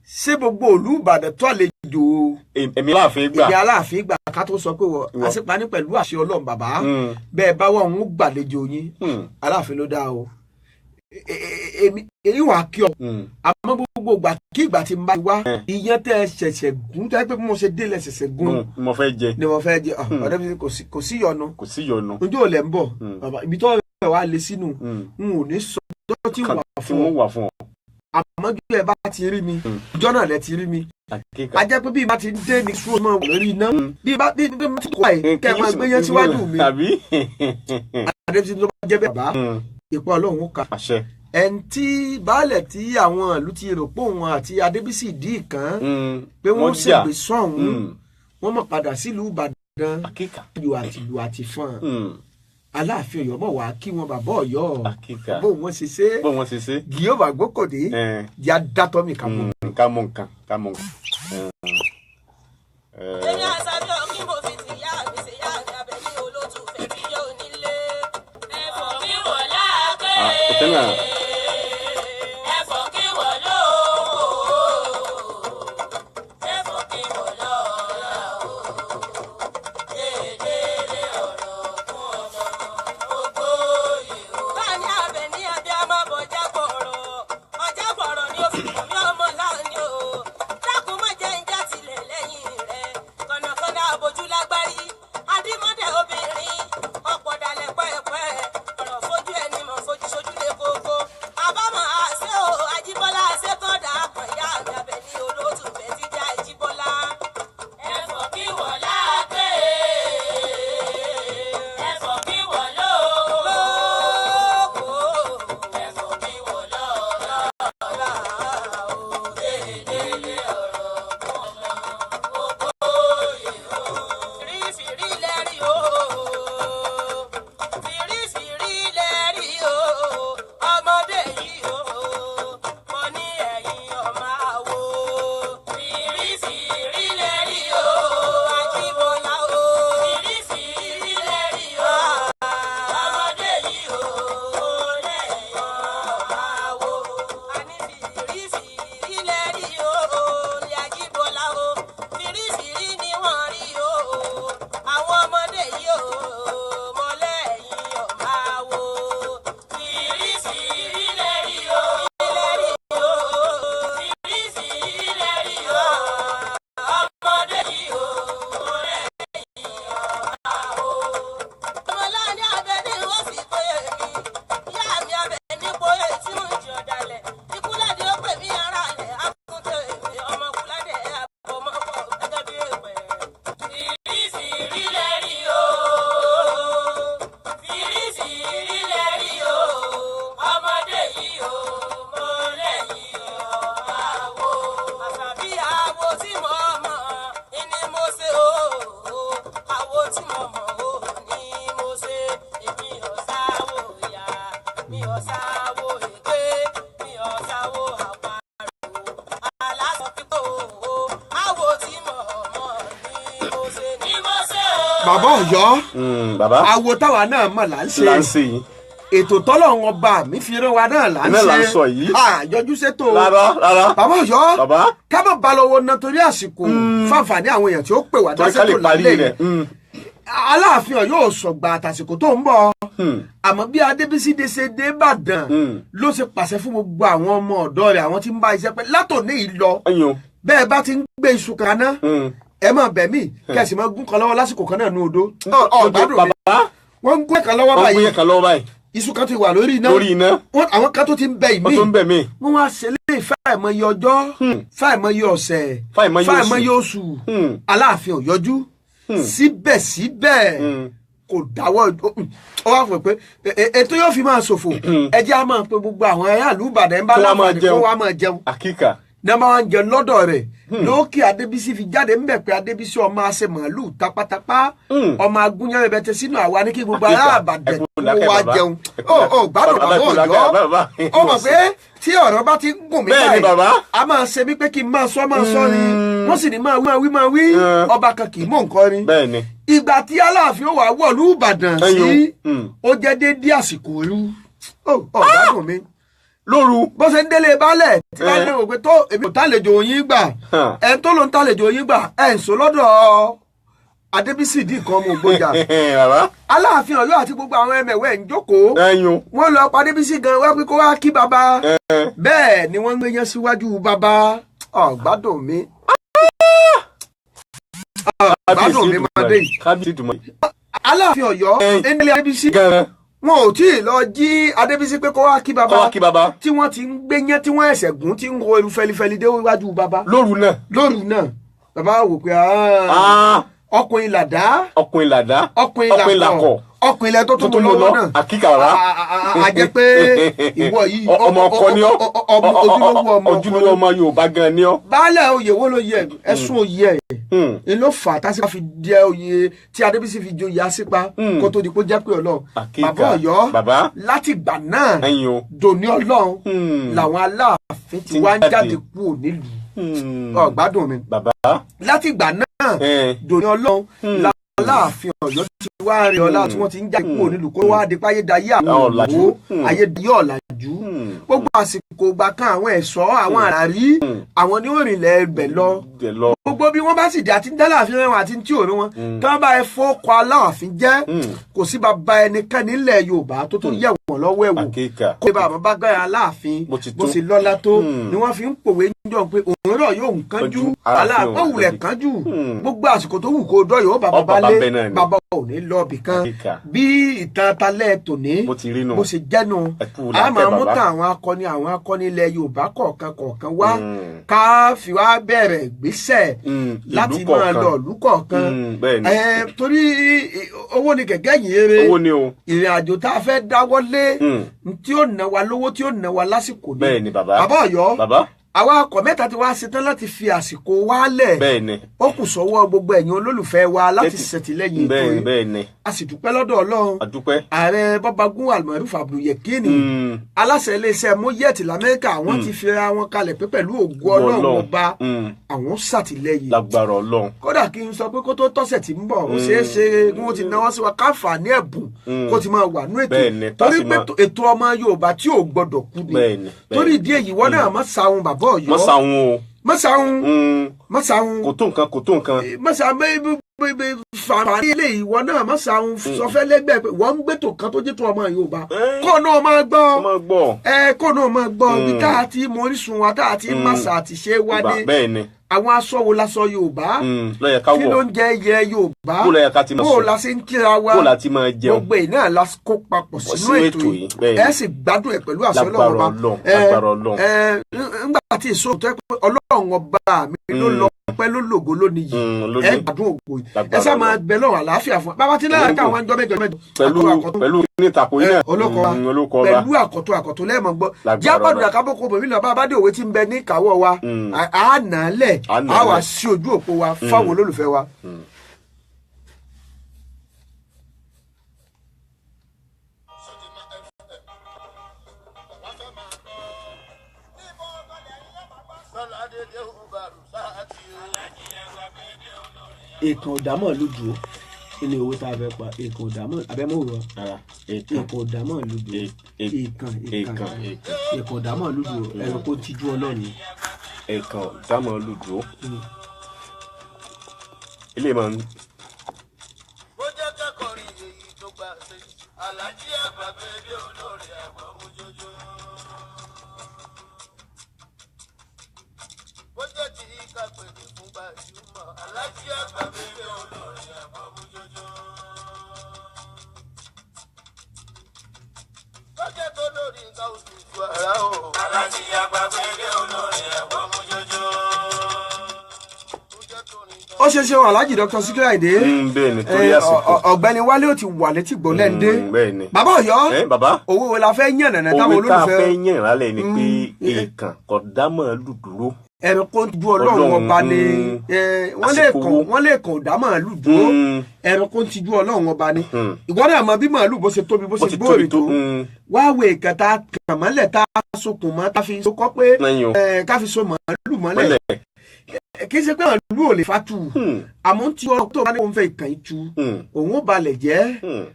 ṣé gbogbo ìlú Ìbàdàn tó àlejò Èmi Aláàfin gbà. Ìgbé Aláàfin gbà ká tó sọ pé wọ àṣepaní pẹ̀lú àṣẹ Ọlọ́run bàbá, bẹ́ẹ̀ bá wà òun gbàlejò yín. Aláàfin ló dáa o. Èmi èyí wà kí ọ, àmọ́ gbogbo ìgbà kí ìgbà tí n bá wá, ìyẹn tẹ́ ẹ ṣẹ̀ṣẹ̀ gún, tẹ́ pé bí mo ṣe délẹ̀ ṣẹ̀ṣẹ̀ gún Mo fẹ́ jẹ. ni mo fẹ́ jẹ. Ọ̀rẹ́ mi, kò sí yọnu. Kò sí yọnu. Ojú ò lẹ̀ ń bọ̀ bàbá, ibi tó rẹ̀ wá lé sínú, n ò ní sọ ọjọ́ tí wà Tí fún wọ́n ọ, wà fún ọ. àmọ́ bí ẹ bá ti rí mi, ọjọ́ náà lẹ ti rí mi. Àkíkà. A jẹ́ pé bí n bá ti dé ní sùúrù máa wà lórí iná, bí bá bí bí ti kọ́ ẹ̀ kẹ́ ẹ máa gbé yẹn síwájú mi. Àbí? Adébísí, tó bá jẹ́ bẹ́ẹ̀ bàbá, ìpá Ọlọ́run ó ka. Àṣẹ. Ẹni tí baálẹ̀ tí àwọn ìlú ti rò pé òun àti Adébísì dì kan pé wọ́n jà. ṣègbè sọ́hún, wọ́n mọ̀ padà sílùú Ìbàdàn. Àkíkà. Ìlú àti ìlú àti fún Aláàfin Ọ̀yọ́ mọ̀ wá kí wọn, bàbá Ọ̀yọ́. Àkíkà. Bó wọn ṣe ṣe. Bó wọn ṣe ṣe. Guillaume Àgbókòdé yà dátọ́ mi kà mọ́. Ká mú nǹkan, ká mú nǹkan. Èmi àṣàbí ọ̀kí mo fi ti yá mi ṣe yá mi abẹ ní olótù fẹ́ tí yóò nílé. Ẹ̀fọ́ kí wọ́n láàké. Ah, ìtẹ́ náà. Ẹ̀fọ́ kí wọ́n lóo. Ẹ̀fọ́ kí wọ́n lọ́la o. Déédéé ọ̀rọ̀ fún ọmọ ògbóyè o. Báyìí abẹ ní abiyamọ bọjá gbọ̀rọ̀. Ọjà gbọ̀rọ̀ ni ó fi kàn mí ọmọ láàánú o. Dákun má jẹ́ ń já tilẹ̀ lẹ́yìn rẹ̀. Kọ̀nàkọ̀nà àbójú lágbárí. Adímọ́dẹ̀ obìnrin. Ọ̀pọ̀ dalẹ̀ pẹ́ẹ́pẹ́. Ọ̀rọ̀ fojú ẹni mọ̀ fojú sojú lé koko. pípò àwò tí mọ̀ mọ̀ ní mo ṣe ní mo ṣe o. Bàbá Ọ̀yọ́, Bàbá, awo táwa náà mọ̀ là ń là ń ṣe. ṣe yìí. Ètò tọ́lọ́run ọba mi fi rán wa náà là ń Iná là ń ṣe. sọ yìí. Àyọjú sétò. Rárá, rárá. Bàbá Ọ̀yọ́, Bàbá. ká má ba lọ́wọ́ ná torí àsìkò, fáǹfààní àwọn èèyàn tí ó pè wá dá Torí ká lè sétò parí lálẹ́ rẹ̀. yìí. Aláàfin Ọ̀yọ́ ò sọ̀gbà àtàsìkò tó ń bọ̀, àmọ́ bí Adébísí dé ṣe dé Ìbàdàn ló ṣe pàṣẹ fún gbogbo àwọn ọmọ ọ̀dọ́ rẹ̀, àwọn tí ń bá iṣẹ́ pẹ́ látòní yìí lọ, Ẹyin o. bẹ́ẹ̀ bá ti ń gbé iṣu kaná, ẹ máa bẹ̀ mí kẹ̀sì máa gún kan lọ́wọ́ lásìkò kan náà ní odó. Ọ̀gbádùn mi. Bàbá, Wọ́n ń gún kan lọ́wọ́ wọ́n báyìí. gbé kan lọ́wọ́ báyìí. Iṣu kan ti wà lórí iná. Lórí iná. Àwọn kan tó ti ń bẹ ìmí. Wọ́n tó ń bẹ̀ mí. Wọ́n wá ṣe lé fáìmọye ọjọ́, fáìmọye ọ̀sẹ̀, Fáìmọye oṣù. Fáìmọye oṣù. Aláàfin ò yọjú. Síbẹ̀síbẹ̀ kò dáwọ́. Ó wá fún pé ètò yóò fi máa ṣòfò, ẹ jẹ́ á máa pe gbogbo àwọn aráàlú Ìbàdàn ń bá Kó wá máa láǹfààní kó jẹun. wá máa jẹun. Àkíkà. Ní a máa ń jẹun lọ́dọ̀ rẹ̀ lókè. Adébísí fi jáde ńbẹ̀ pé Adébísí ọmọ àṣẹ màálù tapátapá, ọmọ agúnyán rẹ̀ bẹ́tẹ̀ sínú àwa ní kí gbogbo Àkíkà. ará Ìbàdàn Ẹ kú kó làákàyè, wá bàbá. jẹun. Ẹ kú Ó làákàyè. ó gbádùn. Bàbá, Bàbá ẹ kú làákàyè, Ọ̀yọ́, bàbá. ó mọ̀ pé tí ọ̀rọ̀ bá ti ń gùn mí Bẹ́ẹ̀ ni, bàbá. a máa ṣe mí pé kí n máa sọ máa sọ ni, wọ́n sì ní máa wí máa wí máa wí. Ọba kan kì í mọ̀ nǹkan ni. Bẹ́ẹ̀ ni. Ìgbà tí Aláàfin ó wà wọ̀lú Ìbàdàn sí, Ẹyin o. ó jẹ́ déédéé àsìkò òru. Ó gbádùn mi. Lóru. Bó ṣe ń délé baálẹ̀ tí bá lè wò pé tó èmi ò tàlejò yín gbà, ẹ̀ tó ló ń tàlejò yín gbà, ẹ̀ ń sọ lọ́dọ̀ Adébísì dì kan ọmọ Ògbójà. Bàbá. Aláàfin Ọ̀yọ́ àti gbogbo àwọn ẹmẹ̀wẹ̀ ń jókòó. Ẹyin o. Wọ́n lọ pa Adébísì gan wá pé kó wá kí bàbá. Bẹ́ẹ̀ ni wọ́n ń gbé yẹn síwájú bàbá. Ọ̀gbádùn mi, ọ̀gbádùn mi máa dé yìí. Kábíyèsí dùnmọ̀. Aláàfin Ọ̀yọ́ ẹnilẹ Adébísì, Gan-an. wọn ò tí ì lọ jí Adébísì pé kó wá kí bàbá, Kó wá kí bàbá. tí wọ́n ti ń gbé yẹn, tí wọ́n ẹsẹ̀ gún, tí ń ro irú fẹlifẹli dé iwájú bàbá. Lóru náà. Lóru náà, bàbá wò pé ah, Ah, ọkùnrin làdá, ọkùnrin làdá. Ọkùnrin làkọ̀, ọkùnrin lẹ tó Tó tún tún mú mú lọ́wọ́ lọ. náà. Àkíkà, bàbá. A jẹ́ pé ìwọ yìí ọmọ ọkọ ni ọ́. Ọmọ ojúlówó ọmọ ọkọ Ojúlówó ni. ọmọ Yorùbá gan ni ọ́. Baálẹ̀ oyè wo ló yẹ ẹ̀sùn oyè ẹ̀ ni ló fà á tásìkò fi jẹ oyè tí Adébísí fi joyè Asípa kó tó di kó jẹ́ pé Ọlọ́run. Àkíkà. Bàbá Ọ̀yọ́, Bàbá. láti ìgbà náà Ẹyin o. dòní Ọlọ́run làwọn Aláàfin ti Ti ń wá ń jáde. jáde kúrò nílùú. Ọ̀gbádùn mi. Bàbá. Láti ìgbà náà dòní Ọlọ́run làwọn Aláàfin Ọ̀yọ́ ti wá rí ọlá tí wọ́n ti ń jáde kúrò nílùú, kó wá di páyé dayé àwọn Ọ̀làjú. òwò ayé ọ̀làjú. Gbogbo àsìkò ìgbà kan, àwọn ẹ̀ṣọ́, àwọn àràrí, àwọn ní òrìnlẹ̀ ẹgbẹ̀ lọ. Dẹ̀ lọ. Gbogbo bí wọ́n bá sì dé àti ń dáláàfin wọn àti tí ò rí wọn tí wọ́n bá ẹ fọ́kọ Aláàfin jẹ́, kò sí bàbá ẹnikẹ́ni nílẹ̀ Yorùbá tó tó yẹ̀ wọ́n lọ́wọ́ ẹ̀wò Àkíkà. kó bá àwọn bá gbé Aláàfin Bó ti bó tó. ṣe lọ́lá tó ni wọ́n fi ń pòwe níjọ́ pé òun rọ̀ yóò ń kánjú. Ojú Aláàfin Aláàfin wulẹ̀ ò kánjú. Gbogbo àsìkò tó wù kó dọ́yọ̀ ó bàbá Ọ bàbá balẹ̀ bẹ́ẹ̀ náà ni. bàbá ò ní lọ ibì kan. Àkíkà. Bí ìtàn talẹ̀ tòní Bó ti rí nù. bó ṣe jẹ́nu, Ẹ kú a làákẹ́, máa mú bàbá. tàn àwọn akọni, àwọn akọni ilẹ̀ Yorùbá kọ̀ọ̀kan kọ̀ọ̀kan wá, ká fi wá bẹ̀rẹ̀ ìgbésẹ̀ Ìlú láti máa kọ̀ọ̀kan. lọ ìlú kọ̀ọ̀kan. Bẹ́ẹ̀ ni. Torí owó ni kẹ̀kẹ́ yìí eré. Owó ni o. Ìrìn àjò tá a fẹ́ dáwọ́lé tí ó ná wa lówó, tí ó ná wa lásìkò ni. Bẹ́ẹ̀ ni, bàbá. Bàbá Ọ̀yọ́, Bàbá. àwa akọ̀ mẹ́ta ti wá ṣetán láti fi àsìkò wa lẹ̀. Bẹ́ẹ̀ ni. Ó kù sọ́wọ́ gbogbo ẹ̀yin olólùfẹ́ wa láti ṣètìlẹ́yìn ètò Bẹ́ẹ̀ ni, yìí. bẹ́ẹ̀ ni. A sì dúpẹ́ lọ́dọ̀ Ọlọ́run. Àdúpẹ́. Ààrẹ Bọ́bagún Almaroof Abdul-Yekini, aláṣẹ iléeṣẹ́ Moyet lamẹ́ríkà, àwọn ti fi ra wọn kalẹ̀ pé pẹ̀lú ògo Ọlọ́run Ọlọ́run. ọba, àwọn ṣàtìlẹ́yìn. Lágbára Ọlọ́run. Kódà kí n sọ pé kó tó tọ́sẹ̀ tí ń bọ̀, ó ṣeé ṣe kí wọ́n ti náwó sí wa káfà ní ẹ̀bùn kó ti máa wà nú ètò, Bẹ́ẹ̀ ni, tá torí sì pé ètò ọmọ Yorùbá tí ò gbọdọ̀ kú ni. Bẹ́ẹ̀ ni, bẹ́ẹ̀ Torí ni. ìdí èyí, wọ́n náà má sahun, bàbá Ọ̀yọ́. Mọ́ sàwọn o. Má sahun, má sahun. Kò tó nǹkan, kò tó nǹkan. Má sahun fàǹfààní ilé ìwọ náà, má sahun. Sọfẹ́ lẹ́gbẹ̀ẹ́ pé wọ́n ń gbẹ́tò kan tó jẹ́ tó ọmọ Yorùbá kó náà máa gbọ́. Ó máa gbọ́. Ẹ kó náà máa gbọ́ bí tá a ti mọ orísun wa, tá a ti màsà àti ṣe wá dé. Bẹ́ẹ̀ ni. Àwọn aṣọ wo laṣọ Yorùbá? Ló yẹ ká Kí ló wọ̀. ń jẹ yẹ Yorùbá? Bó ló yẹ ká ti máa Bó sùn? la ṣe ń kíra wa? Bó la ti máa jẹun? Gbogbo ẹ̀ náà la kó papọ̀ sínú Sínú ètò ètò yìí. yìí, bẹ́ẹ̀ ni. Ẹ sì gbádùn ẹ̀ pẹ̀lú àṣẹ Lágbára Ọlọ́run ọba. Ọlọ́run, lágbára Ọlọ́run. Ẹ ńgbà tí èso tó ẹ pé Ọlọ́run ọba mi ló lọ pẹ́, ló lògo lónìí yìí. Ló Ẹ ní. gbádùn ògo yìí. Lágbára Ẹ sá máa Ọlọ́run. bẹ lọ́wọ́ àlàáfíà fún wa bàbá tí náà káwọn àjọ mẹ́jọ mẹ́jọ Pẹ̀lú àkọ́tún àkọ́tún. pẹ̀lú ní ìtàkùn yìí náà. Olóko wa. Olóko ọba. Pẹ̀lú àkọ́tún àkọ́tún lẹ́ẹ̀mọ́ gbọ́. Lágbára Jábàdùn Ọlọ́run. àkábọ̀kọ bòmí lọ bá bá dé òwe tí ń bẹ ní ìkáwọ́ wa, á nà á lẹ̀, Á nà á á wà lẹ̀. sí ojú òpó wa fáwọn olólùfẹ́ wa. Sọlá dédé o. Èèkàn ọ̀dàmọ̀ lójú ilé owó tá a fẹ́ pa èèkàn ọ̀dàmọ̀ abẹ́mọ̀ wọ̀ Rárá, èèkàn èèkàn ọ̀dàmọ̀ lójú èèkàn èèkàn èèkàn èèkàn ọ̀dàmọ̀ lójú ẹranko tijú ọlọ́ọ̀ni. Èèkàn dámọ̀ lùdúró. Ilé máa ń Bó jẹ́ kẹ́kọ̀ọ́ rí èyí tó gbà ṣe. Àlàájì àgbà bèbí olórí àgbà ojoojó. Bó jẹ́ tí ká pèsè fún gbajúmọ̀. Àlàájì àgbà bèbí olórí àgbà ojoojó. Bó jẹ́ tó lórí nǹkan oṣù ju ara o. Àlàájì àgbà bèbí olórí àgbà ojoojó. Bó jẹ́ tó ní nǹkan Ó ṣe ṣe wọn Alhaji Dr. Sikiru Ayinde. Bẹ́ẹ̀ ni, torí àsìkò. Ọ̀gbẹ́ni Wálé ò ti wà létí gbọ́lẹ́ndé. Bẹ́ẹ̀ ni. Bàbá Ọ̀yọ́, Bàbá, owó wo la fẹ́ yàn nànà táwọn òwe tá a olólùfẹ́ fẹ́ yàn lálẹ́ ni pé èèkàn kò dámọ̀ lùdúró. Ẹranko ń ju ọlọ́run Ọlọ́run, ọba ni. Wọ́n lè àsìkò kàn wo? Wọ́n lè kàn ọ̀dà màálù dúró. Ẹranko ń tijú ọlọ́run ọba ni. Ìwọ náà mọ bí màálù bó ṣe tóbi, bó Bó ṣe ti gbóòrè tóbi tó. tó. Wá wo ìkàn tá a kàn mọ́lẹ̀, tá a sokùn mọ́, tá a fi so kọ́ pé Lẹ́yìn o. ká fi so màálù mọ́lẹ̀. Mọ́lẹ̀. Kì í ṣe pé màálù ò lè fatu, àmọ́ ń ti ọ̀rọ̀ tó bá ní òun fẹ́ ìkàn yìí tu, òun ó balẹ̀ jẹ́,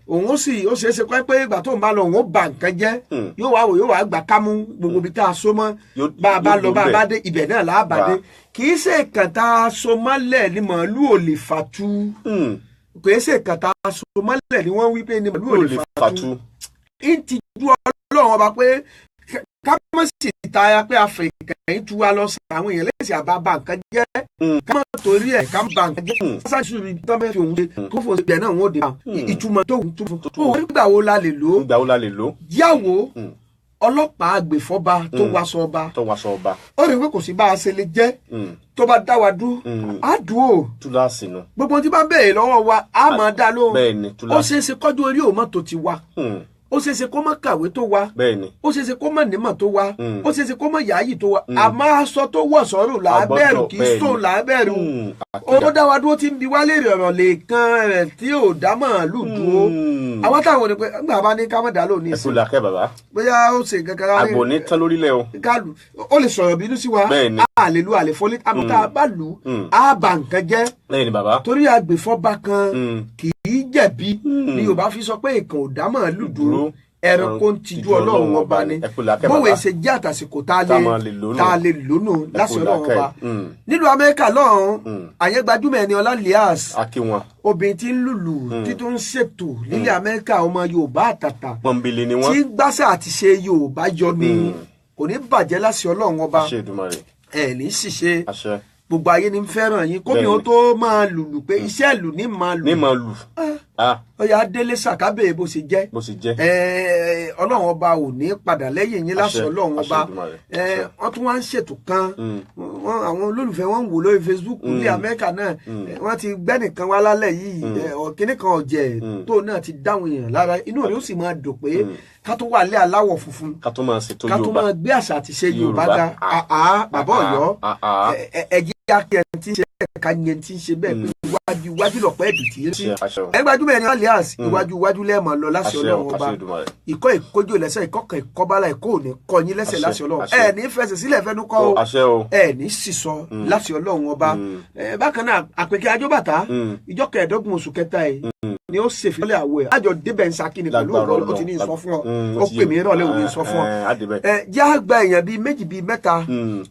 òun ó sì ó ṣeé ṣe pé pé ìgbà tó ń bá lọ, òun ó ba nǹkan jẹ́. Yóò wá wò, yóò wá gbà kámú gbogbo ibi tá a so mọ́. Bá a bá Yóò lọ, bá a dùn bá bẹ́ẹ̀. dé ibẹ̀ náà là á bá dé. Kì í ṣe ìkàn tá a so mọ́lẹ̀ ni màálù ò lè fatu. Kì í ṣe ìkàn tá a so mọ́lẹ̀ ni wọ́n wí pé ni màálù ò Yóò lè lè fatu. fatu. Ń ti ju ọlọ́run ọba pé ká mọ̀ sí taya pé àfẹ̀kàn yìí tú wa lọ sí àwọn èèyàn lẹ́sìn àbá ba nǹkan jẹ́, ká má torí ẹ̀ ká ba nǹkan jẹ́ sáṣù rí tán bẹ́ẹ̀ fi òun ṣe kó fòun ṣe náà wọ́n dé bá ìtumọ̀ tó ń tún fún òun. Nígbà wo la lè lò ó? Ìgbà wo la lè lò ó? Yàwó ọlọ́pàá agbèfọ́ba tó waṣọ ọba, Tó waṣọ ọba. ó rí i pé kò sí bá a ṣe lè jẹ́ tó bá dá wa dúró, á dúró. Túláàsì nu. Gbogbo ohun tí bá ń béèrè lọ́wọ́ wa, á máa dá lóhùn. Bẹ́ẹ̀ ni, Ó túláàsì. ṣeé ṣe kọ́jú orí òun mọ́tò ti wa, ó ṣeé ṣe kó má kàwé tó wa, Bẹ́ẹ̀ ni. ó ṣeé ṣe kó má nímọ̀ tó wa, ó ṣeé ṣe kó má yáàyì tó wa, àmọ́ aṣọ tó wọ̀ sọ́rùn là á bẹ̀rù, kì í Bẹ́ẹ̀ ni. sóun là á bẹ̀rù. Àkídà. Ó dá wa dúró tí ń bi wá léèrè ọ̀rọ̀ lè kan rẹ̀ tí ò dá màálù dúró. Àwọn táwọn ò ní pé ńgbà bá ní ká má dá lónìí Ẹ kú sí làákẹ́ bàbá. bóyá ó ṣe nǹkan kan lára Àgbò ní tán lórílẹ̀ o. káàlù ó lè sọ̀rọ̀ bínú sí wa. Bẹ́ẹ̀ ni. A lè lu àlè fọlé, àmọ́ tá a bá lù ú, á bà nǹkan jẹ́. Bẹ́ẹ̀ ni bàbá. Torí agbèfọ́ba kan kì í jẹ̀bi ni Yorùbá fi sọ pé ìkàn ò dá màálù dúró, Dúró. ẹranko ń tijú ọlọ́run ọba ni. Ẹ kú làákẹ́ Bówe bàbá. ṣe jẹ́ àtàsìkò tá a Tá a máa lè lò nù. tá a lè lò nù láti Ẹ kú ọlọ́run làákẹ́. ọba. Nílùú Amẹ́ríkà lọ́hùn-ún, àyẹn gbajúmọ̀ ẹni ọlá Lias, A kí wọn. obìnrin tí ń lùlù títún ń ṣètò nílẹ̀ Amẹ́ríkà, ọmọ Yorùbá àtàtà Pọ́nbélé ni tí wọ́n. ń gbáṣà àti ṣe Yorùbá yọ ni, kò ní bàjẹ́ láti ọlọ́run ọba. Àṣẹ Èdùmàrè. Ẹ̀ ní ṣìṣe. Àṣẹ. Gbogbo ayé ní ń fẹ́ràn yín kómi ó Bẹ́ẹ̀ni. tó máa lùlù pé iṣẹ́ ìlú ní máa lù. Ní máa lù. Ah, Ọyà délé sàkábè bó ṣe jẹ́. Bó ṣe jẹ́. Ọlọ́run ọba ò ní padà lẹ́yìn yín láṣẹ Àṣẹ, ọlọ́run àṣẹ ọba. Èdùmàrè, àṣẹ. Wọ́n tún wá ń ṣètò kan, wọ́n àwọn olólùfẹ́ wọn ń wò lórí Facebook ní Amẹ́ríkà náà. Wọ́n ti gbẹ́nìkan wá lálẹ́ yìí, ọ̀kíní kan ọ̀jẹ̀ tó náà ti dáhùn èèyàn lára, inú rẹ̀ ó sì máa dùn pé ká tó wà lé aláwọ̀ funfun, Ká tó máa ṣètò ká tó Yorùbá. máa gbé àṣà àti ṣe Yorùbá Yorùbá. ga. Àá bàbá Ọ̀yọ́, ẹ jẹ́ kí ẹni tí ń ṣe bẹ́ẹ̀ ká yẹn tí ń ṣe bẹ́ẹ̀ pé iwájú iwájú lọ̀pẹ́ ẹ̀bì tí ń sí. Àṣẹ, àṣẹ o. Ẹ gbajúmọ̀ ẹni alias, iwájú iwájú lẹ́ẹ̀mọ̀ lọ láṣẹ Àṣẹ o, ọlọ́run ọba. àṣẹ Èdùmàrè. Ìkọ́ ìkójú lẹ́sẹ̀, ìkọ́kàn ìkọ́bálà, ìkó ò ní kọ́ yín lẹ́sẹ̀ Àṣẹ, láṣẹ ọlọ́run. àṣẹ. Ẹ ní fẹsẹ̀ sílẹ̀ fẹ́nu kọ́ o. Àṣẹ o. Ẹ ní sísọ láṣẹ ọlọ́run ọba. Bákan náà, Àpèkẹ́ Ajóbàtà, ìjọ 25 oṣù kẹta yìí ni ó ṣèfilọ́lẹ̀ àwọ̀ ẹ̀ àjọ débẹ̀ ń sakini pẹ̀lú Lágbára ògo. Ó ti ní Ọlọ́run. sọ fún ọ, Ó ó ti pè yé mí mi. rọ̀lẹ́ òní sọ fún ọ. Á débẹ̀. Ẹ jẹ́ àgbà èèyàn bíi méjì bíi mẹ́ta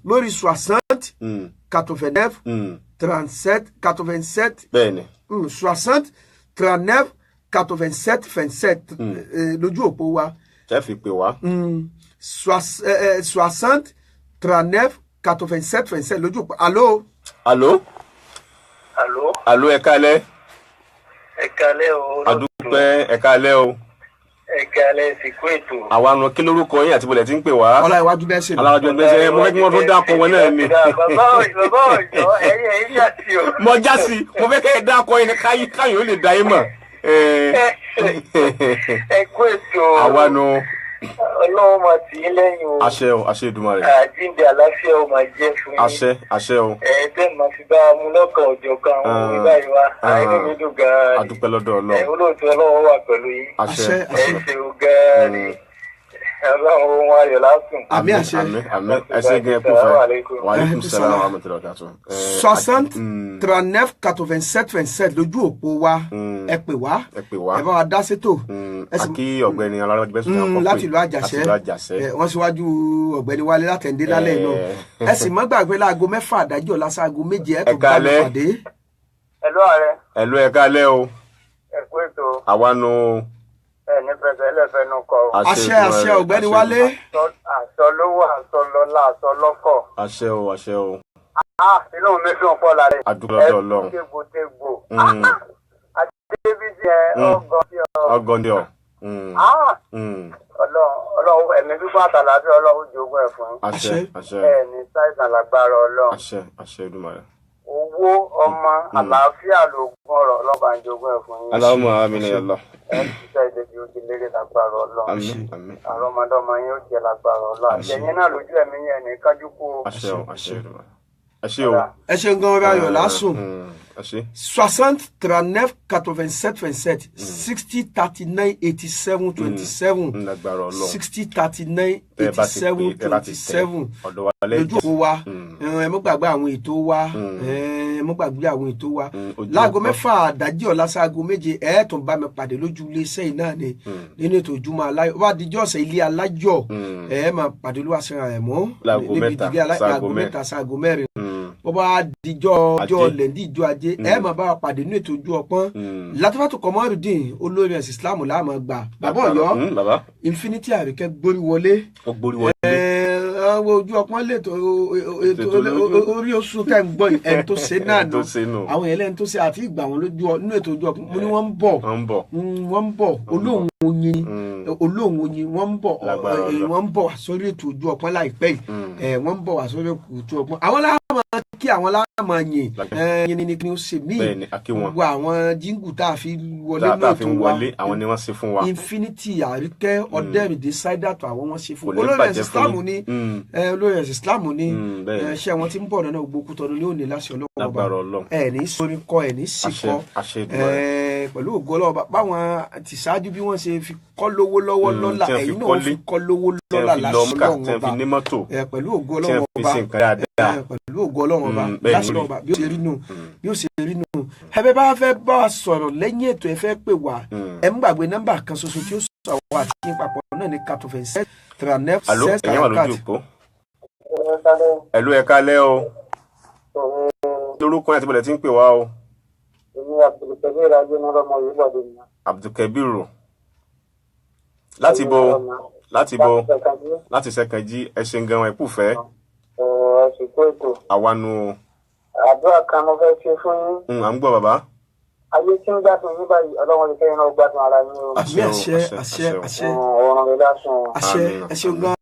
lórí 60 89 37 87. Bẹ́ẹ̀ ni. 60 39 87 27 lójú òpó wa. Tẹ́ fi pè wá. 60 39 87 27 lójú òpó. Alo. Àló. Àló, Àló, ẹ káalẹ́. Ẹ káalẹ́ o. Àdúpẹ́, ẹ káalẹ́ o. Ẹ káalẹ́, sìnkú ètò. Àwa nu. Kí lórúkọ yín àti bọ̀lẹ̀ tí ń pè wá? Ọlá iwájú bẹ́ẹ̀ ṣe lọ. Aláwájú ẹgbẹ́ ṣe mo fẹ́ kí wọ́n tún dákọ wọn náà ni. Bàbá Ọ̀yọ́, ẹ̀yin yà sí o. Mo já sí i, mo fẹ́ kẹ́ ẹ dákọ yín ni káyìn ó lè dá yín mọ̀. Ẹ kú ètò. Àwa nu. Ọlọ́run máa tì í lẹ́yìn o. Àṣẹ o, àṣẹ Èdùmàrè. Àjíǹde àlàáfíà ó máa jẹ́ fún yín. Àṣẹ, àṣẹ o. Ẹ tẹ́ máa fi bá a mú lọ́kàn òjọ̀kan àwọn òwe báyìí wá. Àìní mi dùn gan-an ni. Àdúpẹ́ lọ́dọ̀ Ẹ Ọlọ́run. olóòtú, Ọlọ́run wà pẹ̀lú yín. Àṣẹ. Àṣẹ. Ẹ ṣeun gan-an ni. Ọlọ́run ohun ayọ̀ lásùn. Àmín àṣẹ. Àmín àmín, ẹ ṣé gan, ẹ kú fẹ́. Wa alaikum salam wa rahmatullahi wa barakatuh. 60 39 87 27 lójú òpó wa. Ẹ pè wá, Ẹ pè wá. ẹ bá wa dá sétò. Ẹ sì- Àkí ọ̀gbẹ́ni Ọlárẹ̀wájú bẹ́sùn náà kọ́ pé Láti ìlú Àjàṣẹ́. Láti ìlú Àjàṣẹ́. Wọ́n síwájú ọ̀gbẹ́ni Wálé látẹ̀ndé lálẹ́ iná. Ẹ sì mọ́ gbàgbé láago 6 àdájọ́ lásàgó 7 ẹ̀ tó Ẹ bá mi káalẹ́. pàdé. Ẹ̀lú ààrẹ, Ẹ̀lú, ẹ káalẹ́ o. ẹ kú ètò. Àwa nu. Ẹ ní fẹsẹ̀ ẹlẹ́fẹ̀ẹ́nu kọ o. Àṣẹ àṣẹ, ọ̀gbẹ́ni Wálé. Àṣọ lówó, àṣọ lọ́lá, àṣọ lọ́kọ̀. Àṣẹ o, àṣẹ o. Ah, inú mi dùn pọ̀ lára. A dúpẹ́ lọ́dọ̀ Ọlọ́run. Tegbòtegbò. Adébísí ẹ ọgọ́ sí ọ. Ọgọ́ndì ọ. Ah, Ọlọ́run Ọlọ́run, ẹ̀mí fífún àtàlàfíà Ọlọ́run jogún ẹ̀ fún yín. Àṣẹ àṣẹ. Ẹ ní sáìsàn lágbára Ọlọ́run. Àṣẹ àṣẹ Èdùmàrè. Owó, ọmọ, àlàáfíà lóògùn ọ̀rọ̀, Ọlọ́run bá ń jogún ẹ̀ fún yín. Allahumma àmín ya Allah. Ẹ ti sẹ́ ìdèjì ojú lérè lágbára Ọlọ́run. Àmín àmín. Àrọ́mọdọ́mọ yín ó jẹ lágbára Ọlọ́run. Àtẹ̀yìn náà lójú ẹ̀mí yẹn ní kájú kú o. Àṣẹ o, àṣẹ Èdùmàrè. Ẹ ṣé o. Ẹ ṣeun gan, ọba ayọ̀ lásùn. Ẹ ṣé. 60 39 87 27, 60 39 87 27. Lágbára Ọlọ́run. 60 39 Tẹ́ ẹ bá ti pè, 87 tẹ́ ẹ bá ti twenty tẹ̀, seven ọ̀dọ̀ wa lẹ́jẹ̀. lójú òpó wa. Ẹ mọ́ gbàgbé àwọn ètò wa, ẹ mọ́ gbàgbé àwọn ètò wa. Ojú Láago ọpọ́n. 6 àdájí ọ̀la sáago 7, ẹ tún bá mi pàdé lójú iléeṣẹ́ yìí náà ni nínú ètò Ojúmọ́ Aláyọ̀. Ó bá dijọ́ ọ̀sẹ̀ ilé aláyọ̀, ẹ máa pàdé Olúwaṣẹ́ra ẹ̀ mọ́ Láago níbi 3 ìdílé sáago láago 3 sáago 4. Bó bá dijọ́ Ajé. ọjọ́ lẹ́ndí ìjọ ajé, ẹ máa bá wa pàdé nínú ètò Ojú Ọpọ́n. Látọ́fàtò Kọmọrùdín, olórí ẹ̀sìn Islam, láàmú gbà bàbá Ọ̀yọ́. Bàbá. Infinity Àríkẹ́ gbórí wọlé. Ó gbórí wọlé. Àwọn Ojú Ọpọ́n lètò ètò Ètò lójú. orí oṣù tẹ̀ ń gbọ́ yìí, ẹni tó ṣe náà Ẹni tó ṣe nù. Àwọn yẹn lẹ́ni tó ṣe àti ìgbà wọn lójú nínú ètò Ojú Ọpọ́n, mo ní wọ́n ń bọ̀. Wọ́n ń bọ̀. Wọ́n ń bọ̀, olóhùn oyin, olóhùn oyin, wọ́n ń bọ̀. Lágbára Ọlọ́run. Wọ́n ń bọ̀ wá sórí ètò Ojú Ọpọ́n láìpẹ́ yìí. Wọ́n ń bọ̀ wá sórí ètò Ojú Ọpọ́n. Àwọn láàmú kí àwọn láàmú yìn yìn ni kí ni ó ṣe míì. Bẹ́ẹ̀ni, a kí wọn. Gbogbo àwọn jíǹgù tá a fi wọlé Tá náà a fi tó ń wa wọlé, àwọn ni wọ́n ṣe fún wa. Infinity Àríkẹ́ Ọ̀dẹ́rìndé Sáídàtọ̀, àwọn wọn ṣe fún Kò ní olórí bàjẹ́ ẹ̀sìn fún Islam yín. ni olórí ẹ̀sìn Islam ni. Bẹ́ẹ̀ ni. Ṣé wọn ti ń bọ̀ nínú gbogbo Kútọ́nù ní òní láṣẹ Ọlọ́run Ọba. Lágbára Ọlọ́run. Ẹ ní sórí kọ, ẹ ní sì Àṣẹ, kọ. àṣẹ Èdùmàrè. Pẹ̀lú ògo Ọlọ́run Ọba, báwọn ti ṣáájú bí wọ́n ṣe fi kọ́ lówó lọ́wọ́ lọ́la, Tí wọ́n fi ẹ̀yin náà kọ́lé, fi kọ́ lówó tí wọ́n lọ́la fi lọ láṣẹ Mọ́kà, Ọlọ́run tí wọ́n fi Ọba. ní mọ́tò, Pẹ̀lú ògo tí Ọlọ́run wọ́n fi Ọba. ṣe nǹkan dáadáa. Pẹ̀lú ògo Ọlọ́run Ọba Bẹ́ẹ̀ láṣẹ ni. Ọlọ́run Ọba, bí ó ṣe rí nù, bí ó ṣe rí nù. Ẹ bẹ́ bá fẹ́ bá wa sọ̀rọ̀ lẹ́yìn ètò, ẹ fẹ́ pè wá, ẹ mú gbàgbé nọ́mbà kan ṣoṣo tí ó sọ àwọn àti yín papọ̀ náà ní 87 39 Àló, 16 ẹ̀yin wà lójú 44. òpó. Ẹ̀lú, ẹ káalẹ́ o. Lórúkọ yẹn àti bọ̀lẹ̀ tí ń pè wá o. Èmi Abdulkabir Ajínrọ́mọ yìí bọ̀dé mi. Abdulkabiru. Láti bo, láti bo, láti Ṣẹ̀kànjí, ẹ ṣeun gan, ẹ kú fẹ́. Ẹ sì kó ètò. Àwa nu o. Àdúrà kan mo fẹ́ ṣe fún yín. À ń gbọ́ bàbá. Ayé tí ń gbádùn yín báyìí, Ọlọ́run ti kẹ́yìn náà gbádùn ara yín o. Àmín, àṣẹ o, àṣẹ àṣẹ o. àṣẹ Ọ̀run rẹ̀ lásùn o. àṣẹ. Àmín, Ẹ ṣeun gan.